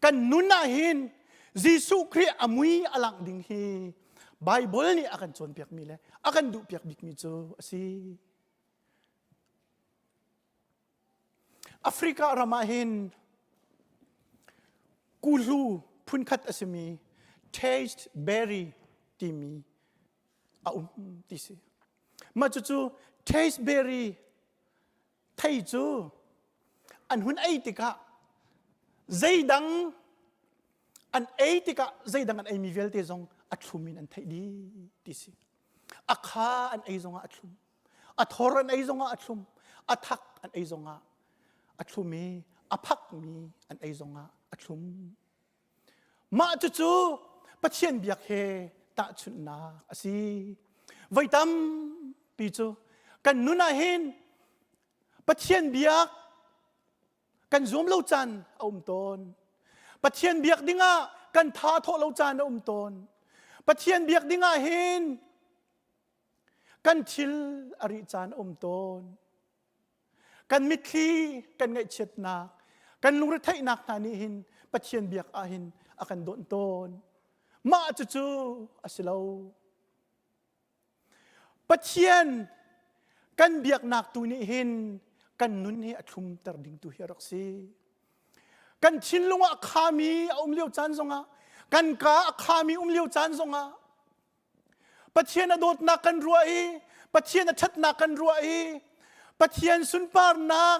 Speaker 11: Kan nun ah hin Jesuh Khrih a mui a langh ding hi Bible nih a kan cawnpiakmi le a kan duhpiak bikmi cu a si. Africa ram ah hin kuhlu phunkhat a simi taste berry timi a um ti si. Mah cucu taste berry thei cu an hun ei tikah zeidang an ei tikah zeidang an eimi vialte zong a thlum in an theih dih ti si. A kha an ei zongah a thlum. A thor an ei zongah a thlum. A thak an ei zongah a thlum i a phakmi an ei zongah a thlum. Mah cucu Pathian biak he tahchunhnak a si. Voi tampi cu kan nun ah hin Pathian biak kan zuam lo caan a um tawn. Pathian biak dingah kan tha thawh lo caan a um tawn. Pathian biak dingah hin kan thil a rih caan a um tawn. Kan mitthli, kan ngaihchiatnak, kan lungretheihnak hna nih hin Pathian biak ah hin a kan dawnh tawn. Mah cucu a si lo. Pathian kan biaknak tu nih hin kan nun hi a thlumter ding tu hi a rak si. Kan thinlung ah a khami a um lio caan zongah, kan ka a khami um lio caan zongah, Pathian a dawtnak kan ruah i Pathian a ṭhatnak kan ruah i Pathian sunparnak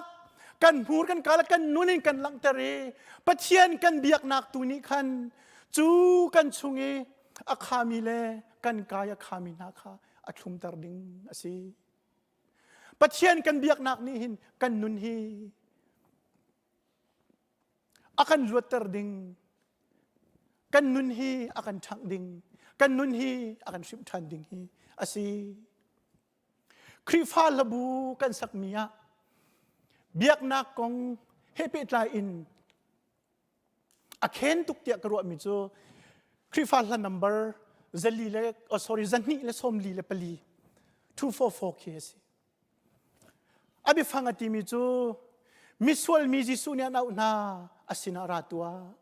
Speaker 11: kan hmur kan kala kan nun in kan langhter i Pathian kan biaknak tu nih khan cu kan chung i a khami le kan kai a khami hna kha a thlumter ding a si. Pathian kan biaknak nih hin kan nun hi a kan luatter ding kan nun hi a kan ṭhangh ding kan nun hi a kan hrimh ṭhan ding hi a si Khrihfa hlabu kan sakmi ah biaknak kong he pehtlai in a khen tuk tiah ka ruahmi cu Khrihfa hla number zali le oh sorry 244 244 khi a si A biafang a timi cu misual mi Jesuh nih an auh hna a sinah ra tuah.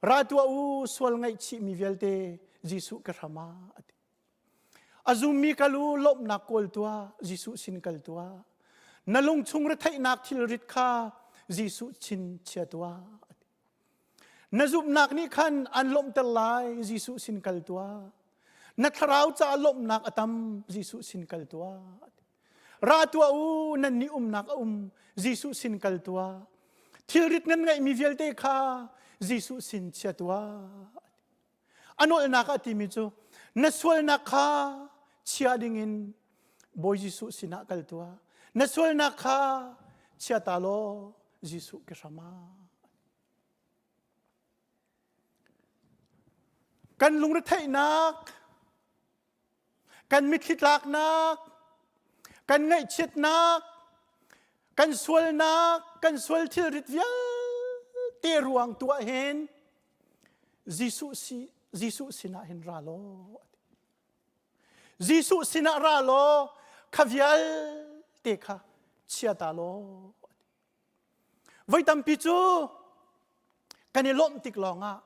Speaker 11: Ra tuah u sual ngaihchihmi vialte Jesuh ka hram ah a ti. A zummi kal u lawmhnak kawl tuah Jesuh sin kal tuah. Na lungchung retheihnak thilrit kha Jesuh chin chia tuah. A ti. Na zumhnak nih khan an lawmhter lai Jesuh sin kal tuah. Na thlarau caah lawmhnak a tam Jesuh sin kal tuah. Ra tuah u nan nih umnak a um Jesuh sin kal tuah. Thilrit nan ngeihmi vialte kha Jesuh sin chia tuah. A nawlnak ah timi cu na sualnak kha chia dingin Bawi Jesuh sinah kal tuah. Na sualnak kha chia ta law Jesuh ke hram ah. Kan lungretheihnak, kan mitthli tlaknak, kan ngaihchiatnak, kan sualnak, kan sual thilrit vialte ruang tu ah hin Jesuh si Jesuh sinah hin ra law. Jesuh sinah ra law kha vialte kha chia ta law. Voi tampi cu kan i lawmh tik lawngah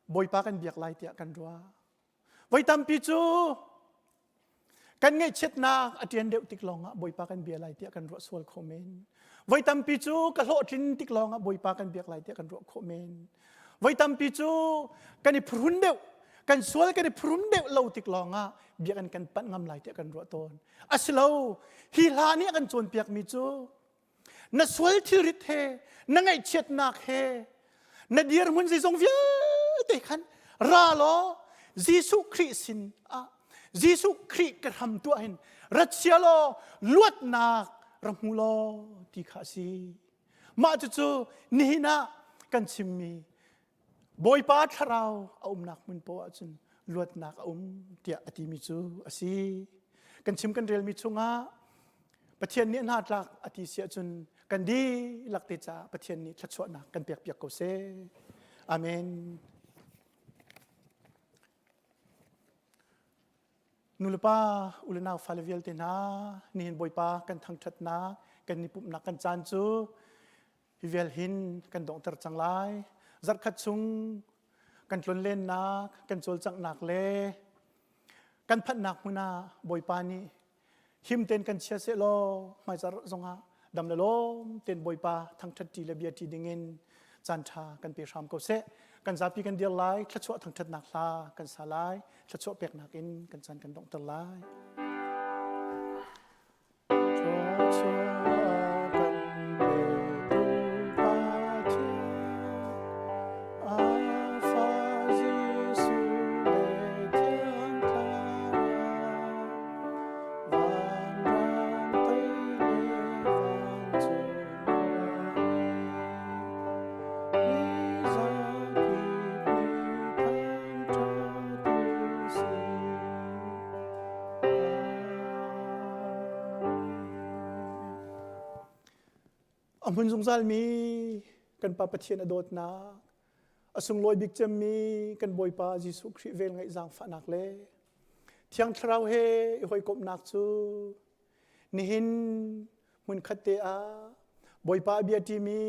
Speaker 11: Bawipa kan biak lai tiah kan ruah. Voi tampi cu kan ngaihchiatnak a ṭian deuh tik lawngah Bawipa kan bia lai tiah kan ruah sual khawh men. Voi tampi cu ka hlawhtlin tik lawngah Bawipa kan biak lai tiah kan ruah khawh men. Voi tampi cu kan i phuhrun deuh, kan sual kan i phuhrun deuh lo tik lawngah biakinn kan panh ngam lai tiah kan ruah tawn. Asilo, hi hla nih a kan cawnpiakmi cu na sual thilrit he na ngaihchiatnak he na dirhmun zeizong vialte khan ra law Jesuh Khrih sin ah Jesuh Khrih ka hram tuah hin rat sia law luatnak ra hmu law ti kha a si. Mah cucu nihin ah kan chimmi Bawipa thlarau a umnak hmun poah ahcun luatnak a um tiah a timi cu a si. Kan chim kan relmi chungah Pathian nih hna tlak a ti si ahcun kan dihlak te caah Pathian nih thluachuahnak kan pek piak ko seh. Amen. Nulepa u le nau fale vialte hna nihin Bawipa kan thangṭhatnak kan i pumhnak kan caan cu Hi vial hin kan donghter cang lai. Zarhkhat chung kan tlonlennak, kan cawlcanghnak le kan phanhnak hmun ah Bawipa nih him tein kan chia seh law hmaizarh zongah dam le lawm tein Bawipa thangṭhat ṭi le bia ṭi dingin caan ṭha kan pe hram ko seh. Kan zapi kan dir lai, thluachuah thangṭhatnak hla kan sa lai, thluachuah peknak in kan caan kan donghter lai. A hmun zungzalmi kan Pa Pathian a dawtnak, a sunglawi bik cemmi kan Bawipa Jesuh Khrih vel ngaih zaangfahnak le Thiang Thlarau he i hawikomhnak cu nihin hmunkhat te ah Bawipa a bia ṭimi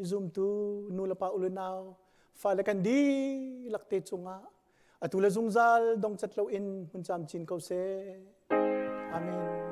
Speaker 11: zumtu nu le pa u le nau fale kan dihlak te cungah atu le zungzal dongcat loin hmun camcin ko seh. Amen.